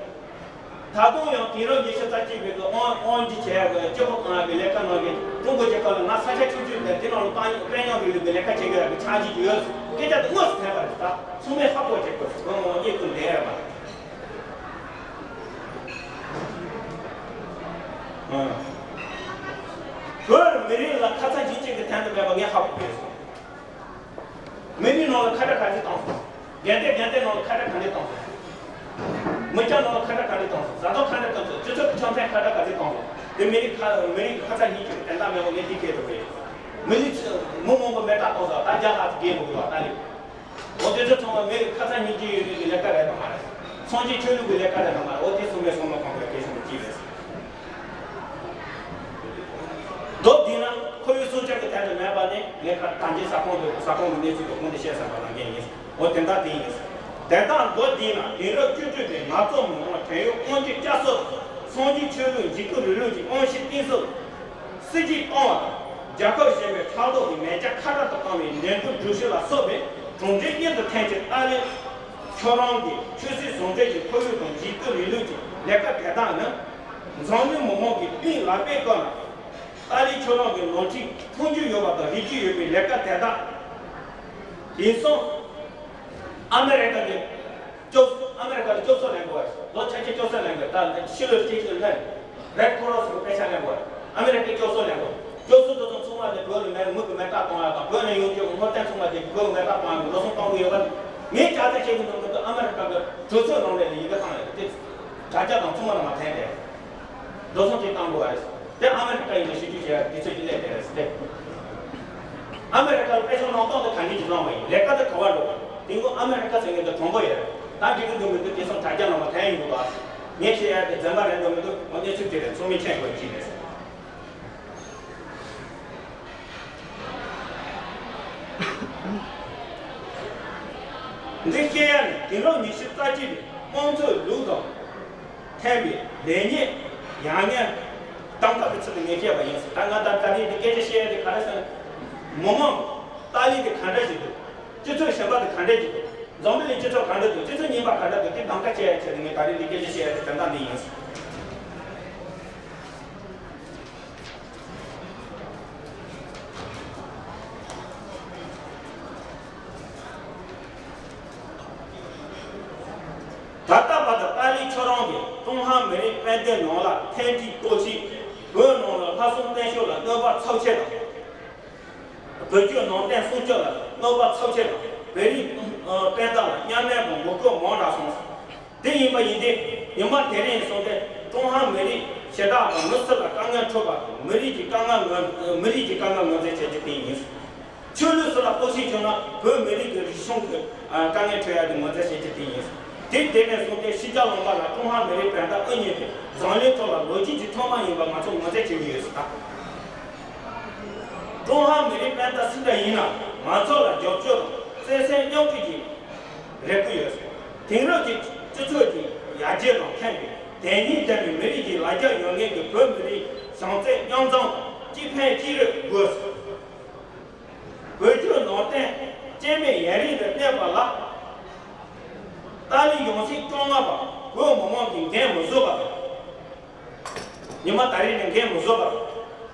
ད་དུང་ཡང་དུས་རབས་ཉི་ཤུ་རྩ་གཅིག་པའི་གི་དབང་དབང་སྒྱུར་བྱས་ཡག་གི་སྤྱི་ཁོག་ཁང་གི་ལས་ཀ་ནང་གི་ཀྲུང་གོ་རྒྱལ་ཁབ་ལ་ང་ས་ཆ་ཆུང་ཆུང་དེ་དེ་ནང་ལ་དཔལ་དཔལ་ཉམས་རིང་ལུགས་ཀྱི་ལས་ཀ་བྱེད་དགོས་ཡག་གི་འཆར་གཞི་ཡོད་སྐད་ཆ་དེ་དངོས་སུ་ཐོན་པ་རེད། ད་ཚང་མས་ཧ་གོ་བྱེད་དགོས་སུ་ཁོ་ངོ་སྙེ་ཀུན་ལས་ར་མ་རེད། བོད་མི་རིགས་ལ་ཁ་ཚ་ཞིབ་ཅིག་གི་དོན་དུ་མེད་པ་ངས་ཧ་གོ་གི་ཡོད་སོང་། མི་རིགས་ནང་ལ་ཁ་བྲལ་ག་ཚོད་བཏང་སོང་། དགོན་སྡེ་དགོན་སྡེ་ནང་ལ་ཁ་བྲལ་ག་ཚོད་བཏང་སོང་། མི་སྐྱ་ནང་ལ་ཁ་བྲལ་ག་ཚོད་བཏང་སོང་། བཟའ་ཚང་ཁ་བྲལ་ག་ཚོད། སྤྱི་ཚོགས་ཀྱི་ཆ་ཚང་ཁ་བྲལ་ག་ཚོད་བཏང་སོང་། དེ་མི་རིགས་ཁ་མི་རིགས་ཁ་ཚ་ཞིབ་ཅིག་གི་དོན་དག་མེད་པ་ངས་འདི་སྐད་དུ་བས། མི་རིགས་མི་མང་པོ་མེ་སྟག་བཏང་སོང་། ད་རྒྱ་ལ་རྒྱལ་མི་དགོས་པ་ད་ལས། འོ་དེ་ཚོ་ཚང་མ་མི་རིགས་ཁ་ཚ་ཞིབ་ཅིག་ཡོད་མེད་ཀྱི་ལས་ཀ་རེད་དམ་མ་རེད། སངས་རྒྱས་ཆོས་ལུགས་ཀྱི་ལས་ཀ་རེད་དམ་མ་རེད། འོ་དེ་གསུམ་པའི་བསམ་བློ་གཏོང་དགོས་གལ་ཆེན་པོ་གཅིག་རེད། མདོར་བསྡུས་ན་ཁོར་ཡུག་སྲུང་སྐྱོབ་ཀྱི་དོན་དུ་མེད་པ་ནི་ངས་ཁ་ད་གིན་ས་ཁོངས་དུ་ས་ཁོངས་ཀྱི་གནས་ཚུལ་དུ་གོང་དུ་བཤད་ཟིན་པ་ནང་བཞིན་ཡིན། འོ་དེ་འདྲ་དེ་ཡིན། དེ་དག་མདོར་བསྡུས་ན་དེང་རབས་བཅུ་དྲུག་པའི་ངལ་རྩོལ་མི་དམངས་བྲན་གཡོག་དབང་སྒྱུར་བསྐྱར་གསོ་དང་སངས་རྒྱས་ཆོས་ལུགས་འཇིགས་སྐུལ་རིང་ལུགས་ཀྱི་དབང་ཤེད་གཏིང་ཟབ། སྲིད་ཇུས་སྟོང་བ་དང་། རྒྱལ་ཁབ་གཞན་པའི་ཕྲག་དོག་གི་མེ་ལྕགས་ཁ་བྲལ་དུ་བཏང་བའི་ནད་འབུ་འབྲུ་བཞི་ལ་སོགས་པའི་གྲུབ་འབྲས་མྱུར་དུ་ཐོན་ཆེད་ཏཱ་ལའི་ཁྱོད་རང་གིས་ཆོས་སྲིད་ཟུང་འབྲེལ་གྱི་ཁོར་ཡུག་དང་འཇིགས་སྐུལ་རིང་ལུགས་ཀྱི་ལས་ཀ་དེ་དག་ནི། འཛམ་གླིང་མི་མང་གིས་པིན་ལག་པས་བཀབ་ན། ཏཱ་ལའི་ཁྱོད་རང་གི་ནོར་འཁྲུལ་མཐོང་རྒྱུ་ཡོད་པ་དང་རིག་རྒྱུ་ཡོད་པའི་ལས་ཀ་དེ་དག་དེང་སང་ཨ་མེ་རི་ཀ་གི་སྐྱོབ་ཨ་མེ་རི་ཀ་ལ་སྐྱོབ་གསོ་ལེན་དགོས་པ་རེད། ལོ་ཆ་ཆེ་སྐྱོབ་གསོ་ལེན་དགོས། ད་ཕྱི་ལོ་གཅིག་ལ་ལེན་རེད་ཁོ་རོ་སི་གི་དཔེ་ཆ་ལེན་དགོས། ཨ་མེ་རི་ཀའི་སྐྱོབ་གསོ་ལེན་དགོས། སྐྱོབ་གསོ་དེ་ཚོ་ཚང་མ་དེ་བོད་ལ་མེ་མི་གི་མེ་སྟག་གཏོང་ཡ་དང་བོད་ནས་ཡོང་རྒྱུ་སྔོ་ལྟར་ཚང་མ་དེ་བོད་གི་མེ་སྟག་གཏོང་ཡ་གི་འགྲོ་སོང་གཏོང་གི་ཡོད་པ། ངས་ཅག་ཙེ་བྱེད་གི་འདུག་མི་འདུག་ཨ་མེ་རི་ཀ་གི་གྲོས་ཚོགས་ནང་ལས་ལ་ཡི་གེ་བཏང་ཡོད་དེ་དྲ་རྒྱ་དང་ཚང་མ་ལ་མ་ཕན་ཏེ། འགྲོ་སོང་ཅིག་བཏང་དགོས་པ་རེད། དེ་ཨ་མེ་རི་ཀ་ཡིན་ན་ཞིབ་འཇུག་བྱས་དུས་ཚོད་ཀྱི་སླེབས་བསྡད་རེད་ཟེར་ཏེ། ཨ་མེ་རི་ཀ་ལ་དཔེ་ཆ་ནང་སྟོང་དུ་ག་འདྲ་ཅིག་གནང་བ་ཡིན། ལས་ཀ་དེ་ག་བར་འགྲོ་དགོས། དེ་སྔོན་ཨ་མེ་རི་ཀ་ཟེར་མཁན་དེ་གྲོང་པ་ཡོད་རེད། ད་འགྲིག་གི་འདུག་མི་འདུག་དེ་ཚོ་དྲ་རྒྱ་ནང་མ་ཐོན་ཡོང་གི་འདུག་ཨ། ངས་བཤད་ཡ་དེ་རྫུན་པ་རེད་འདུག་མི་འདུག་ཨ་གནས་ཚུལ་དེ་རེད། ཚང་མས་མཁྱེན་དགོས་ཀྱི་རེད། འདི་བཤད་ཡ་ནི་དེང་རབས་ཉི་ཤུ་རྩ་གཅིག་པའི་དམངས་གཙོའི་ལུགས་དང་མཐུན་པའི་ལེགས་ཉེས་ཡག་ཉེས་གདམ་ག་གི་ཚུལ་དུ་ངས་བཤད་པ་ཡིན་ཟེར། ད་ང་ད་ད་རེས་འདི་སྐད་ཆ་བཤད་ཡ་དེ་ག་རེ་ཟེར་ན། མི་མང་ཏཱ་ལའི་དེ་ག་འདྲ་ཞིག་འདུག་སྤྱི་ཚོགས་གཞན་པ་དེ་ག་འདྲ་ཞིག་འདུག་འཛམ་བུ་གླིང་སྤྱི་ཚོགས་ག་འདྲ་འདུག་སྤྱི་ཚོགས་རྙིང་པ་ག་འདྲ་འདུག་དེ་གདམ་ག་བྱེད་ཡ་ཆེད་དུ་ངས་ད་རེས་འདི་སྐད་ཆ་བཤད་ཡ་དེ་དོན་དག་འདི་ཡིན་ཟེར། ད་ལྟ་བར་དུ་ཏཱ་ལའི་ཁྱོད་རང་གིས་ཀྲུང་ཧྭ་མི་རིགས་དཔལ་ལྡན་ནང་ལ་འཐེན་ཁྲིད་གཏོར་བཤིག་བོད་ནང་ལ་ལྷ་སྲུང་བརྟན་བཞུགས་ལ་གནོད་པ་ཚབས་ཆེ་དང་། བོད་བརྒྱུད་ནང་བསྟན་སྲུང་སྐྱོབ་ལ་གནོད་པ་ཚབས་ཆེ་དང་། བོད་རིགས་དཔལ་འབར་ལ་གཉའ་གནོན་དང་འགོག་རྒོལ་མང་དྲགས་སོང་། དེ་ཡིན་པ་ཡིན་ཏེ། ཉི་མ་དེ་རིང་སོང་སྟེ་ཀྲུང་ཧྭ་མི་རིགས་ཞེ་དྲག་དང་མི་སུ་ལ་དཀའ་ངལ་འཕྲད་པ་དང་མི་རིགས་ཀྱི་དཀའ་ངལ་ངོས་མི་རིགས་ཀྱི་དཀའ་ངལ་ངོས་འཛིན་བྱེད་རྒྱུ་དེ་ཡིན། ཆོས་ལུགས་སུ་ལ་གཏོར་བཤིག་བྱུང་ན་བོད་མི་རིགས་ཀྱི་རིག་གཞུང་གི་དཀའ་ངལ་འཕྲད་ཡ་དེ་ངོས་འཛིན་བྱེད་རྒྱུ་དེ་ཡིན། དེ་དེ་ནས་བཟུང་སྟེ་ཕྱི་རྒྱལ་ལུང་པ་ལ་ཀྲུང་ཧྭ་མི་རིགས་བན་དེ་དབུ་བརྙེས་ཏེ་འཛམ་གླིང་ཐོག་ལ་ལོ་རྒྱུས་ཀྱི་ཐོག་མ་ཡིན་པ་ང་ཚོ་ངོས་འཛིན་བྱེད་ཀྱི་ཡོད་ཟེར་ད། ཀྲུང་ཧྭ་མི་རིགས་བན་དེ་སུ་འདྲ་ཡིན་ན་ང་ཚོ་ལ་རྒྱབ་སྐྱོར་དང་བརྩེ་སེམས་མཉམ་སྐྱེད་ཀྱི་རེ་སྐུལ་ཡོད་ཟེར། དེང་རབས་ཀྱི་སྤྱི་ཚོགས་ཀྱི་ཡར་རྒྱས་དང་མཐུན་པའི་དོན་སྙིང་ལྡན་པའི་མི་རིགས་ཀྱི་ལ་རྒྱ་ཡོད་མཁན་གྱི་བོད་མི་རིགས་ བྱང་རྩེ་མཉམ་འཛོམས་གཅིག་ཕན་གཅིག་རེ་དགོས། བོད་བརྒྱུད་ནང་བསྟན་སྐྱེ་མེད་ཡུན་རིང་དུ་གནས་པ་ལ། ཏཱ་ལའི་ཡང་སྲིད་བཅོ་ལྔ་པ་བོད་མི་མང་གིས་འགན་མི་བཟོད་པ་དང་། ཉི་མ་ད་རེས་ནས་འགན་མི་བཟོད་པ་དང་།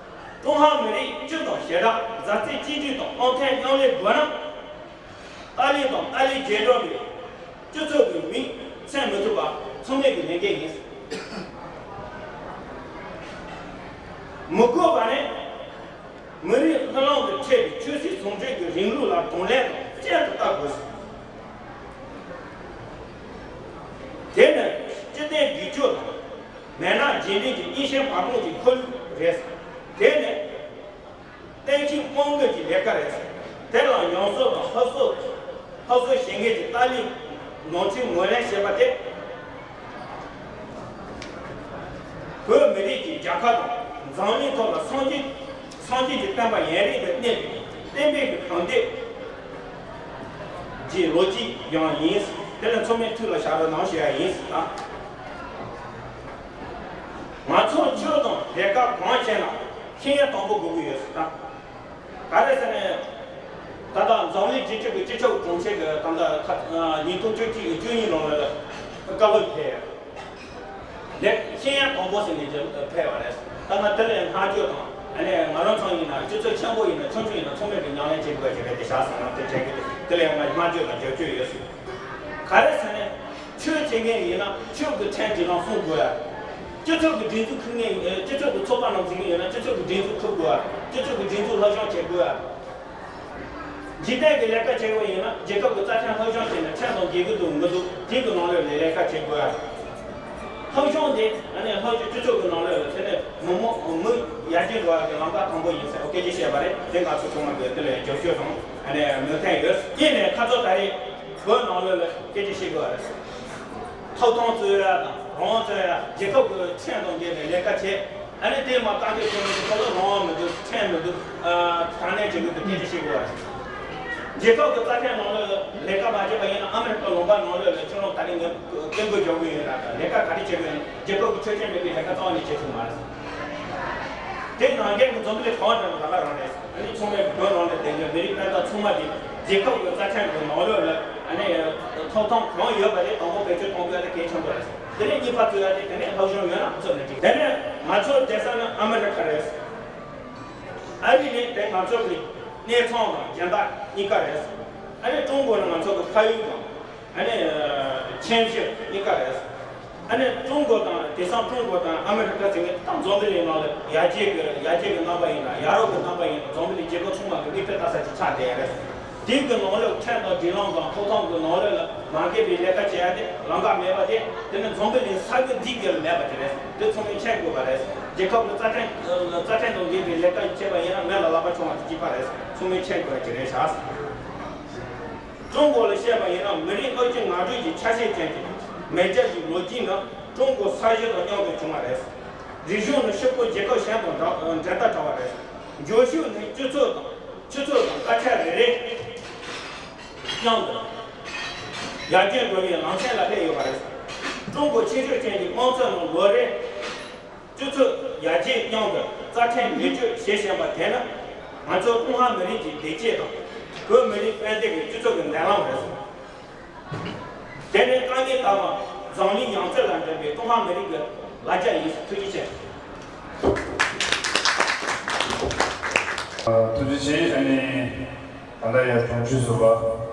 ཀྲུང་ཧྭ་མི་རིགས་སྤྱི་དང་ཞི་དྲག་མཛའ་བརྩེ་གཅིག་སྒྲིལ་དང་ཨང་ཐང་མཉམ་ལས་དགོས་ན། ཏཱ་ལའི་དང་ཏཱ་ལའི་རྗེས་འབྲང་གི་སྤྱི་ཚོགས་ཀྱི་མིང་མཚོན་མི་ཐུབ་པ་ཚང་མས་ཀྱི་ལས་འགན་ཡིན། མི་དགོས་པ་ནི། མི་རིགས་སྨོན་ལམ་དུ་འཕྲད་པའི་ཆོས་སྲིད་ཟུང་འབྲེལ་གྱི་རིང་ལུགས་ལ་གདོང་ལེན་དང་གཅིག་ཏུ་ལྟ་དགོས། དེ་ནི་སྤྱི་དོན་སྒྲིག་སྦྱོར་དང་། མི་སྣ་རྗེས་འབྲང་གི་ཡིད་བཞིན་བར་སྐོར་གྱི་ཁོར་ཡུག་རེད། དེ་ནི་བསྟན་སྲིད་དཔང་འདེགས་ཀྱི་ལས་ཀ་རེད། དེ་ལ་ཉམས་གསོ་དང་སླར་གསོ། སླར་གསོ་བྱེད་མཁན་གྱི་ཏཱ་ལའི་ནོར་འཁྲུལ་ངོས་ལེན་བྱེད་པ་དེ། བོད་མི་རིགས་ཀྱི་རྒྱལ་ཁབ་དང་འཛམ་གླིང་ཐོག་ལ་སངས་རྒྱས། སངས་རྒྱས་ཀྱི་བསྟན་པ་ཡུན་རིང་དུ་གནས་པའི་བསྟན་པའི་གི་གང་འདོད་ཀྱི་ལོ་རྒྱུས་ཡང་ཡིན། དེ་ལ་ཚང་མས་ཐུགས་ལ་བཞག་རོགས་གནང་ཞུ་ཡ་ཡིན་ཟེར་ད། ང་ཚོ་ཆོས་དང་ལས་ཀ་གང་བྱས་ན་ཤེས་ཡོན་དང་པོ་དགོས་ཀྱི་ཡོད་ཟེར་ད། ག་རེ་ཟེར་ན། ད་ལྟ་འཛམ་གླིང་སྤྱི་ཁྱབ་ཀྱི་སྤྱི་ཁྱབ་དྲུང་ཆེ་གི་ད་ལྟ་ཁ་ཉིས་སྟོང་བཅུ་གཅིག་བཅུ་གཉིས་ལོ་ལ་བཀའ་སློབ་ཕེབས་ཡོད། ལེགས་ཤེས་ཡོན་དང་པོ་ཟེར་ནས་ཀྱི་ཕེབས་པ་རེད། ད་ང་དེ་ལ་ཡང་བསྔགས་བརྗོད་དང་ཨ་ནི་ང་རང་ཚོ་ཡིན་ན་སྤྱི་ཚོགས་ཆེན་པོ་ཡིན་ན་ཆུང་ཆུང་ཡིན་ན་ཚང་མས་ཀྱི་ཉམས་ལེན་བྱེད་དགོས་ཀྱི་རེད་དེ་བཞག་སོང་ན་དེ་བྱེད་ཀྱི་དེ་ལ་ཡང་ང་བསྔགས་བརྗོད་དང་རྒྱབ་སྐྱོར་ཡོད་ཟེར། ག་རེ་ཟེར་ན། ཆོས་བྱེད་མཁན་ཡིན་ན་ཆོས་ཀྱི་ཁྲིམས་ཀྱི་ནང་སྲུང་དགོས། སྤྱི་ཚོགས་ཀྱི་སྒྲིག་འཛུགས་ཁུར་མཁན་ཡིན་སྤྱི་ཚོགས་ཀྱི་ཚོགས་པ་ནང་འཛུལ་མཁན་ཡིན་ན་སྤྱི་ཚོགས་ཀྱི་སྒྲིག་འཛུགས་ཁུར་དགོས། སྤྱི་ཚོགས་ཀྱི་སྒྲིག་འཛུགས་སློབ་སྦྱོང་བྱེད་དགོས། འཇིག་རྟེན་གྱི་ལས་ཀ་བྱེད་པ་ཡིན་ན་རྒྱལ་ཁབ་ཀྱི་རྩ་ཁྲིམས་སློབ་སྦྱོང་བྱས་ནས་ཁྲིམས་དང་འགལ་གྱི་འདུག་མི་འདུག་དེ་གི་ནང་ལོགས་ལས་ལས་ཀ་བྱེད་དགོས། སློབ་སྦྱོང་དེ་ཨ་ནི་སློབ་སྦྱོང་སྤྱི་ཚོགས་ཀྱི་ནང་ལོགས་ལ་དེ་ནས་མི་མང་མི་ཡར་རྒྱས་འགྲོ་བ་གི་ལམ་ཁ་དང་པོ་ཡིན་ཟེར་སྐད་ཆ་བཤད་པ་རེད། དེ་ང་ཚོ་ཚང་མ་གི་དེ་ལ་རྒྱབ་སྐྱོར་དང་ཨ་ནི་མོས་མཐུན་ཡོད། གཉིས་ནས་ཁ་ཚོ་ད་རེས་བོད་ནང་ལོགས་ལ་སྐད་ཆ་བཤད་དགོས་པ་རེད། ཐོབ་ཐང་རྩོད་ཡ་དང་རང་དབང་རྩོད་ཡ་རྒྱལ་ཁབ་ཀྱི་ཁྲིམས་དང་འགལ་བའི་ལས་ཀ་བྱེད། ཨ་ནི་དེ་མ་བཏང་རྒྱུ་ཁྱོད་ཚོ་ཁོ་ལ་རང་དབང་མི་འདུག་ཁྲིམས་མི་འདུག་དྲག་གནོན་བྱེད་དགོས་འདུག་སྐད་ཆ་བཤད་དགོས་པ་རེད། རྒྱལ་ཁབ་ཀྱི་རྩ་ཁྲིམས་ནང་ལོགས་ལ་ལས་ཀ་མ་བྱས་པ་ཡིན་ན་ཨ་མི་རི་ཀ་ལུང་པ་ནང་ལོགས་ལ་ཁྱོད་རང་ད་རིང་ངས་སྐད་འབོད་རྒྱག་གི་ཡོད་ན་ལས་ཀ་ག་རེ་བྱེད་དགོས་ཡིན་རྒྱལ་ཁབ་ཀྱི་ཆོག་མཆན་མེད་པའི་ལས་ཀ་རྩ་བ་ནས་བྱེད་ཐུབ་མ་རེད། དེ་ནང་འགལ་གྱི་འཛམ་བུ་གླིང་གང་འདྲ་ལ་ད་ག་རང་རེད། ཨ་ནི་ཚང་མས་བོད་ནང་ལ་བསྡད་མཁན་མི་རིགས་སྤུན་ཟླ་ཚང་མ་གིས་རྒྱལ་ཁབ་ཀྱི་རྩ་ཁྲིམས་ཀྱི་ནང་ལོགས་ལ་ཨ་ནི་ཐོབ་ཐང་གང་ཡོད་པ་དེ་དང་པོ་བེད་སྤྱོད་གཏོང་དགོས་ཡ་དེ་གལ་ཆེན་པོ་རེད། དེ་ནས་གཉིས་པ་རྩོད་ཡ་དེ་དེ་ནས་སློབ་སྦྱོང་ཡོད་ན་ཚོད་ནས་འགྲིག་དེ་ནས་ང་ཚོ་བསྡད་ས་ནི་ཨ་མི་རི་ཁ་རེད། ཨ་རི་ནི་དེ་ང་ཚོ་གི་གནས་ཚང་དང་སྦྱིན་བདག་གཉིས་ཀ་རེད། ཨ་ནི་ཀྲུང་གོ་ནི་ང་ཚོ་གི་ཕ་ཡུལ་དང་། ཨ་ནི་ཁྱིམ་གཞིས་གཉིས་ཀ་རེད། ཨ་ནི་ཀྲུང་གོ་དང་དེང་སང་ཀྲུང་གོ་དང་ཨ་མི་རི་ཀ་ཟེར་མཁན་ད་འཛམ་བུ་གླིང་ནང་ལ་ཡར་རྒྱས་ཀྱི་ཡར་རྒྱས་ཀྱི་རྣམ་པ་ཡིན་ན་ཡ་རབས་ཀྱི་རྣམ་པ་ཡིན་ན་འཛམ་བུ་གླིང་རྒྱལ་ཁབ་ཚང་མ་གི་མིག་དཔེ་ལྟ་ས་ཅིག་ཆགས་བསྡད་ཡ་རེད། དེའི་གི་ནང་ལོགས་ཁྲལ་དང་སྒྲིག་ལམ་དང་ཐོབ་ཐང་གི་ནང་ལོགས་ལ་མ་འགལ་བའི་ལས་ཀ་བྱེད་ཡ་དེ་ལམ་ཁ་མེད་པ་དེ་དེ་ནི་འཛམ་བུ་གླིང་ས་གི་འདི་གི་ལ་མེད་པ་དེ་རེད། དེ་ཚང་མས་མཁྱེན་དགོས་པ་རེད། རྒྱལ་ཁབ་ཀྱི་རྩ་ཁྲིམས་རྩ་ཁྲིམས་དང་འགལ་བའི་ལས་ཀ་བྱེད་པ་ཡིན་ན་མི་ལ་ལག་པ་འཆང་བ་དེ་གཅིག་པ་རེད། ཚང་མས་མཁྱེན་དགོས་པ་ཅིག་རེད་ཤག་ཀྲུང་གོ་ལ་བཤད་པ་ཡིན་ན་མི་རིགས་ལྔ་བཅུ་ང་དྲུག་གི་ཆ་ཤས་ཅན་གྱི་མེས་རྒྱལ་གྱི་ལོ་རྒྱུས་ནི་ཀྲུང་གོ་ས་གཞི་དང་མཉམ་དུ་བྱུང་བ་རེད། རིག་གཞུང་ནི་ཕྱུག་པོ་རྒྱལ་ཁབ་གཞན་དང་འདྲ་འགྲན་ཟླ་བྲལ་བ་རེད། འབྱོར་ཕྱུག་ནི་སྤྱི་ཚོགས་དང་སྤྱི་ཚོགས་དང་དཀའ་ཆ་རེ་རེ་མཉམ་དུ་ཡར་རྒྱས་འགྲོ་བའི་ལམ་སེང་ལ་སླེབས་ཡོད་པ་རེད། ཀྲུང་གོ་ཆེ་ཤོས་ཅན་གྱི་དམངས་གཙོའི་ནང་ལོ་རེ། སྤྱི་ཚོགས་ཡར་རྒྱས་མཉམ་དུ་རྩ་ཁྲིམས་བེད་སྤྱོད་བྱེད་བཞིན་པ་དེ་ནི་ང་ཚོ་ཀྲུང་ཧྭ་མི་རིགས་ཀྱི་བདེ་སྐྱིད་དང་བོད་མི་རིགས་སྤུན་ཟླ་གི་སྤྱི་ཚོགས་ཀྱི་མདུན་ལམ་རེད། དེ་ནི་དཀའ་ངལ་དག་པ་འཛམ་གླིང་ཡང་རྩེ་ལ་འགྲིམ་པའི་ཀྲུང་ཧྭ་མི་རིགས་ཀྱི་ལ་རྒྱ་ཡིན། ཐུགས་རྗེ་ཆེ། ཐུགས་རྗེ་ཆེ། ཨ་ནི་ད་ལྟ་ཡ་དྲུང་ཆེ་ཟུར་པ་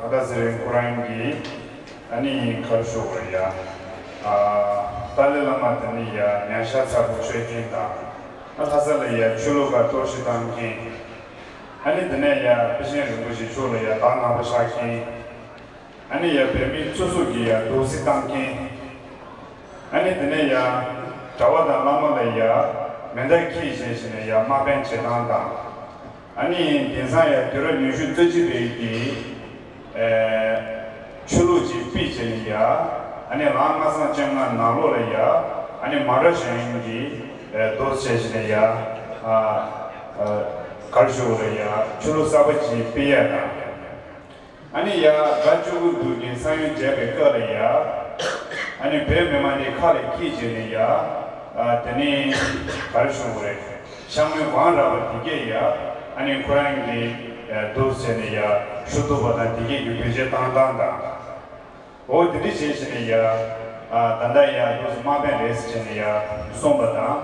ཨ་ཀ་ཟེར་བའི་ཁོ་རང་གིས། ཨ་ནི་ག་རེ་ཞུ་དགོས་རེད་ཡ། ཨ། ཏཱ་ལའི་བླ་མ་དེ་ནི་ཡ་ཉམས་ཆག་ཚ་པོ་ཤོད་མཁན་དང་། ཨ་ལྷ་ས་ལ་ཡ་ཆོས་ལུགས་ཁག་གཏོར་བཤིག་བཏང་མཁན། ཨ་ནི་དེ་ནས་ཡ་པཎ་ཆེན་རིན་པོ་ཆེ་མཆོག་ལ་ཡ་དག་ངན་པ་བཞག་མཁན། ཨ་ནི་ཡ་བོད་མི་སོ་སོ་གི་ཡ་རྡོག་རྫིས་བཏང་མཁན། ཨ་ནི་དེ་ནས་ཡ་གྲྭ་པ་དང་བླ་མ་ལ་ཡ་མེ་མདའ་འཁྱེར་བྱས་བྱས་ནས་ཡ་དམག་དཔོན་བྱེད་སྟངས་དང་། ཨ་ནི་དེང་སང་ཡ་དུས་རབས་ཉི་ཤུ་རྩ་གཅིག་པའི་གི་ཨེ་ཆོས་ལུགས་ཅིག་ཕུད་བྱས་ནས་ཡ། ཨ་ནི་ལམ་ལྔ་བཟང་བཅོ་ལྔ་ནང་ལོགས་ལ་ཡ། ཨ་ནི་མ་འདྲ་གཞན་གྱི་ཨེ་རྡོ་བྱས་བྱས་ནས་ཡ། ཨ་ཨ་ག་རེ་ཞུ་དགོས་རེད་ཡ། ཆོས་ལུགས་གསར་པ་ཅིག་སྤེལ་ཡ་དང་། ཨ་ནི་ཡ་ཟླ་བཅུ་དགུ་འདུག་གི་ས་ཡོམ་བརྒྱབ་པའི་སྐབས་ལ་ཡ། ཨ་ནི་བོད་མི་མང་དེ་ཁ་ལ་འཁྱེར་བྱས་ནས་ཡ། ཨ་དེ་ནས་ག་རེ་ཞུ་དགོས་རེད། ཤག་མོའི་གང་རག་པ་དེ་གས་ཡ། ཨ་ནི་ཁོ་རང་གི་འདུག་ཟེར་ནས་ཡ་ཤུ་ཐུབ་པ་དང་དེ་གས་ཀྱི་བེད་སྤྱོད་བཏང་སྟངས་དང་། འོ་དེ་འདྲ་བྱས་བྱས་ནས་ཡ། ཨ་ད་ལྟ་ཡ་འདུག་སེ་དམག་དཔོན་རེད་ཟེར་བྱས་ནས་ཡ་གསུངས་པ་དང་།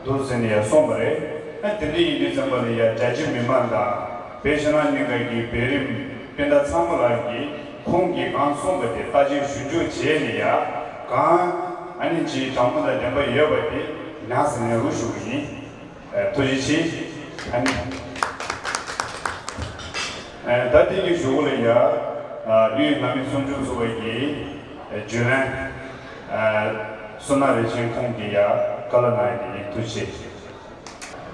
འདུག་ཟེར་ནས་ཡ་གསུངས་པ་རེད། ཨ་དེ་འདྲ་ཡིན་དུས་ཙམ་པ་ལ་ཡ་རྒྱ་ཆེ་མི་མང་དང་བོད་ཕྱི་ནང་གཉིས་ཀ་གི་བོད་རིགས་སྤུན་ཟླ་ཚང་མ་ལ་གི་ཁོང་གིས་གང་གསུངས་པ་དེ་བརྟག་དཔྱད་ཞིབ་འཇུག་བྱས་ནས་ཡ་གང་ཨ་ནི་ཅིག་དྲང་པོ་དང་བདེན་པ་ཡོད་པ་དེ་ཉར་ཟིན་ནས་རུ་ཞུ་གི་ཡིན། ཐུགས་རྗེ་ཆེ། ཨ་ནི། ད་ལྟའི་གི་གཞུག་གུ་ལ་ཡ། ལུས་ངག་མི་སུམ་ཅུ་སོ་བའི་གི་བརྒྱུད་ལམ། བསོད་ནམས་རིན་ཆེན་ཁོང་གིས་ཡ་བཀའ་སློབ་གནང་ཡ་དེ་ཡིན། ཐུགས་རྗེ་ཆེ།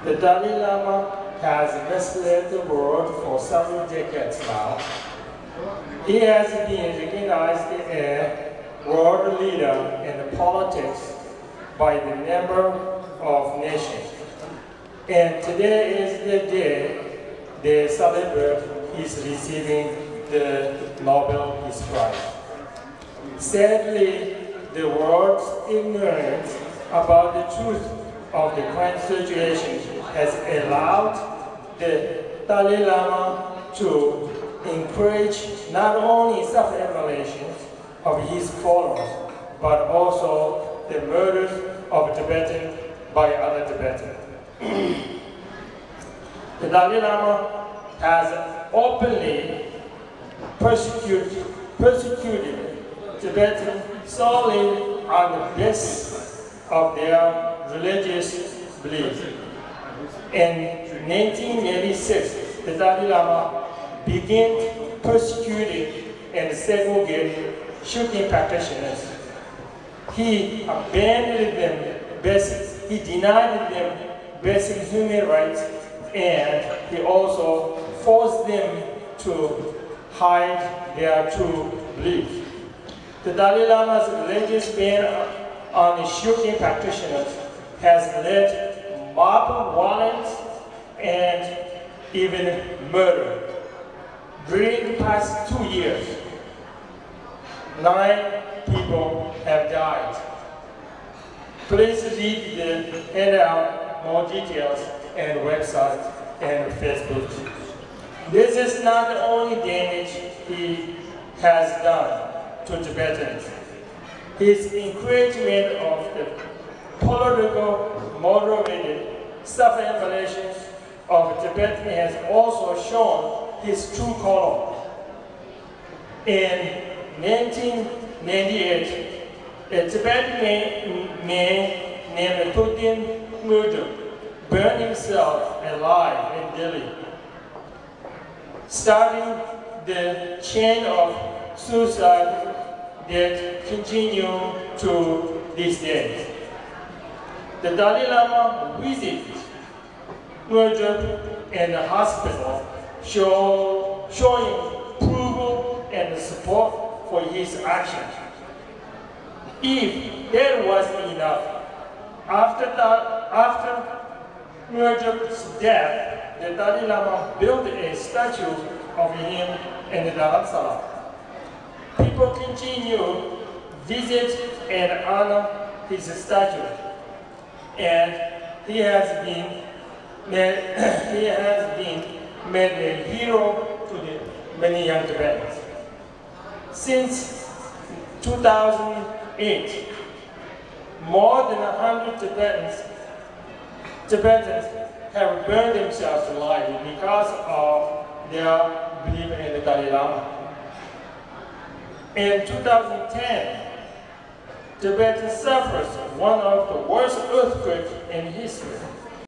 The Dalai Lama has misled the world for several decades now. He has been recognized a world leader in politics by the number of nations. And today is the day they celebrate his receiving the Nobel Peace Prize. Sadly, the world's ignorance about the truth of the current situation has allowed the Dalai Lama to encourage not only self-immolations of his followers, but also the murders of Tibetans by other Tibetans. The Dalai Lama has openly persecuted, persecuted Tibetans solely on the basis of their religious belief. In nineteen ninety-six, the Dalai Lama began persecuting and segregating Shukin practitioners. He abandoned them basic, he denied them basic human rights, and he also forced them to hide their true beliefs. The Dalai Lama's religious ban on Shukin practitioners has led mob violence and even murder. During the past two years, nine people have died. Please read the handout, more details, and website and Facebook. This is not the only damage he has done to Tibetans. His encouragement of the political motivated self-immolations of Tibet has also shown his true color. In nineteen ninety-eight, a Tibetan man, man named Thogden Ngödrop burned himself alive in Delhi, starting the chain of suicide that continue to this day. The Dalai Lama visited Ngödrop in the hospital, show, showing approval and support for his action. If that was enough, after that, after Ngödrop's death, the Dalai Lama built a statue of him in the Dharamsala. People continue visit and honor his statue, and he has been made, he has been made a hero to the many young Tibetans. Since two thousand eight, more than a hundred Tibetans, Tibetans have burned themselves alive because of their belief in the Dalai Lama. In two thousand ten, Tibet suffers one of the worst earthquakes in history.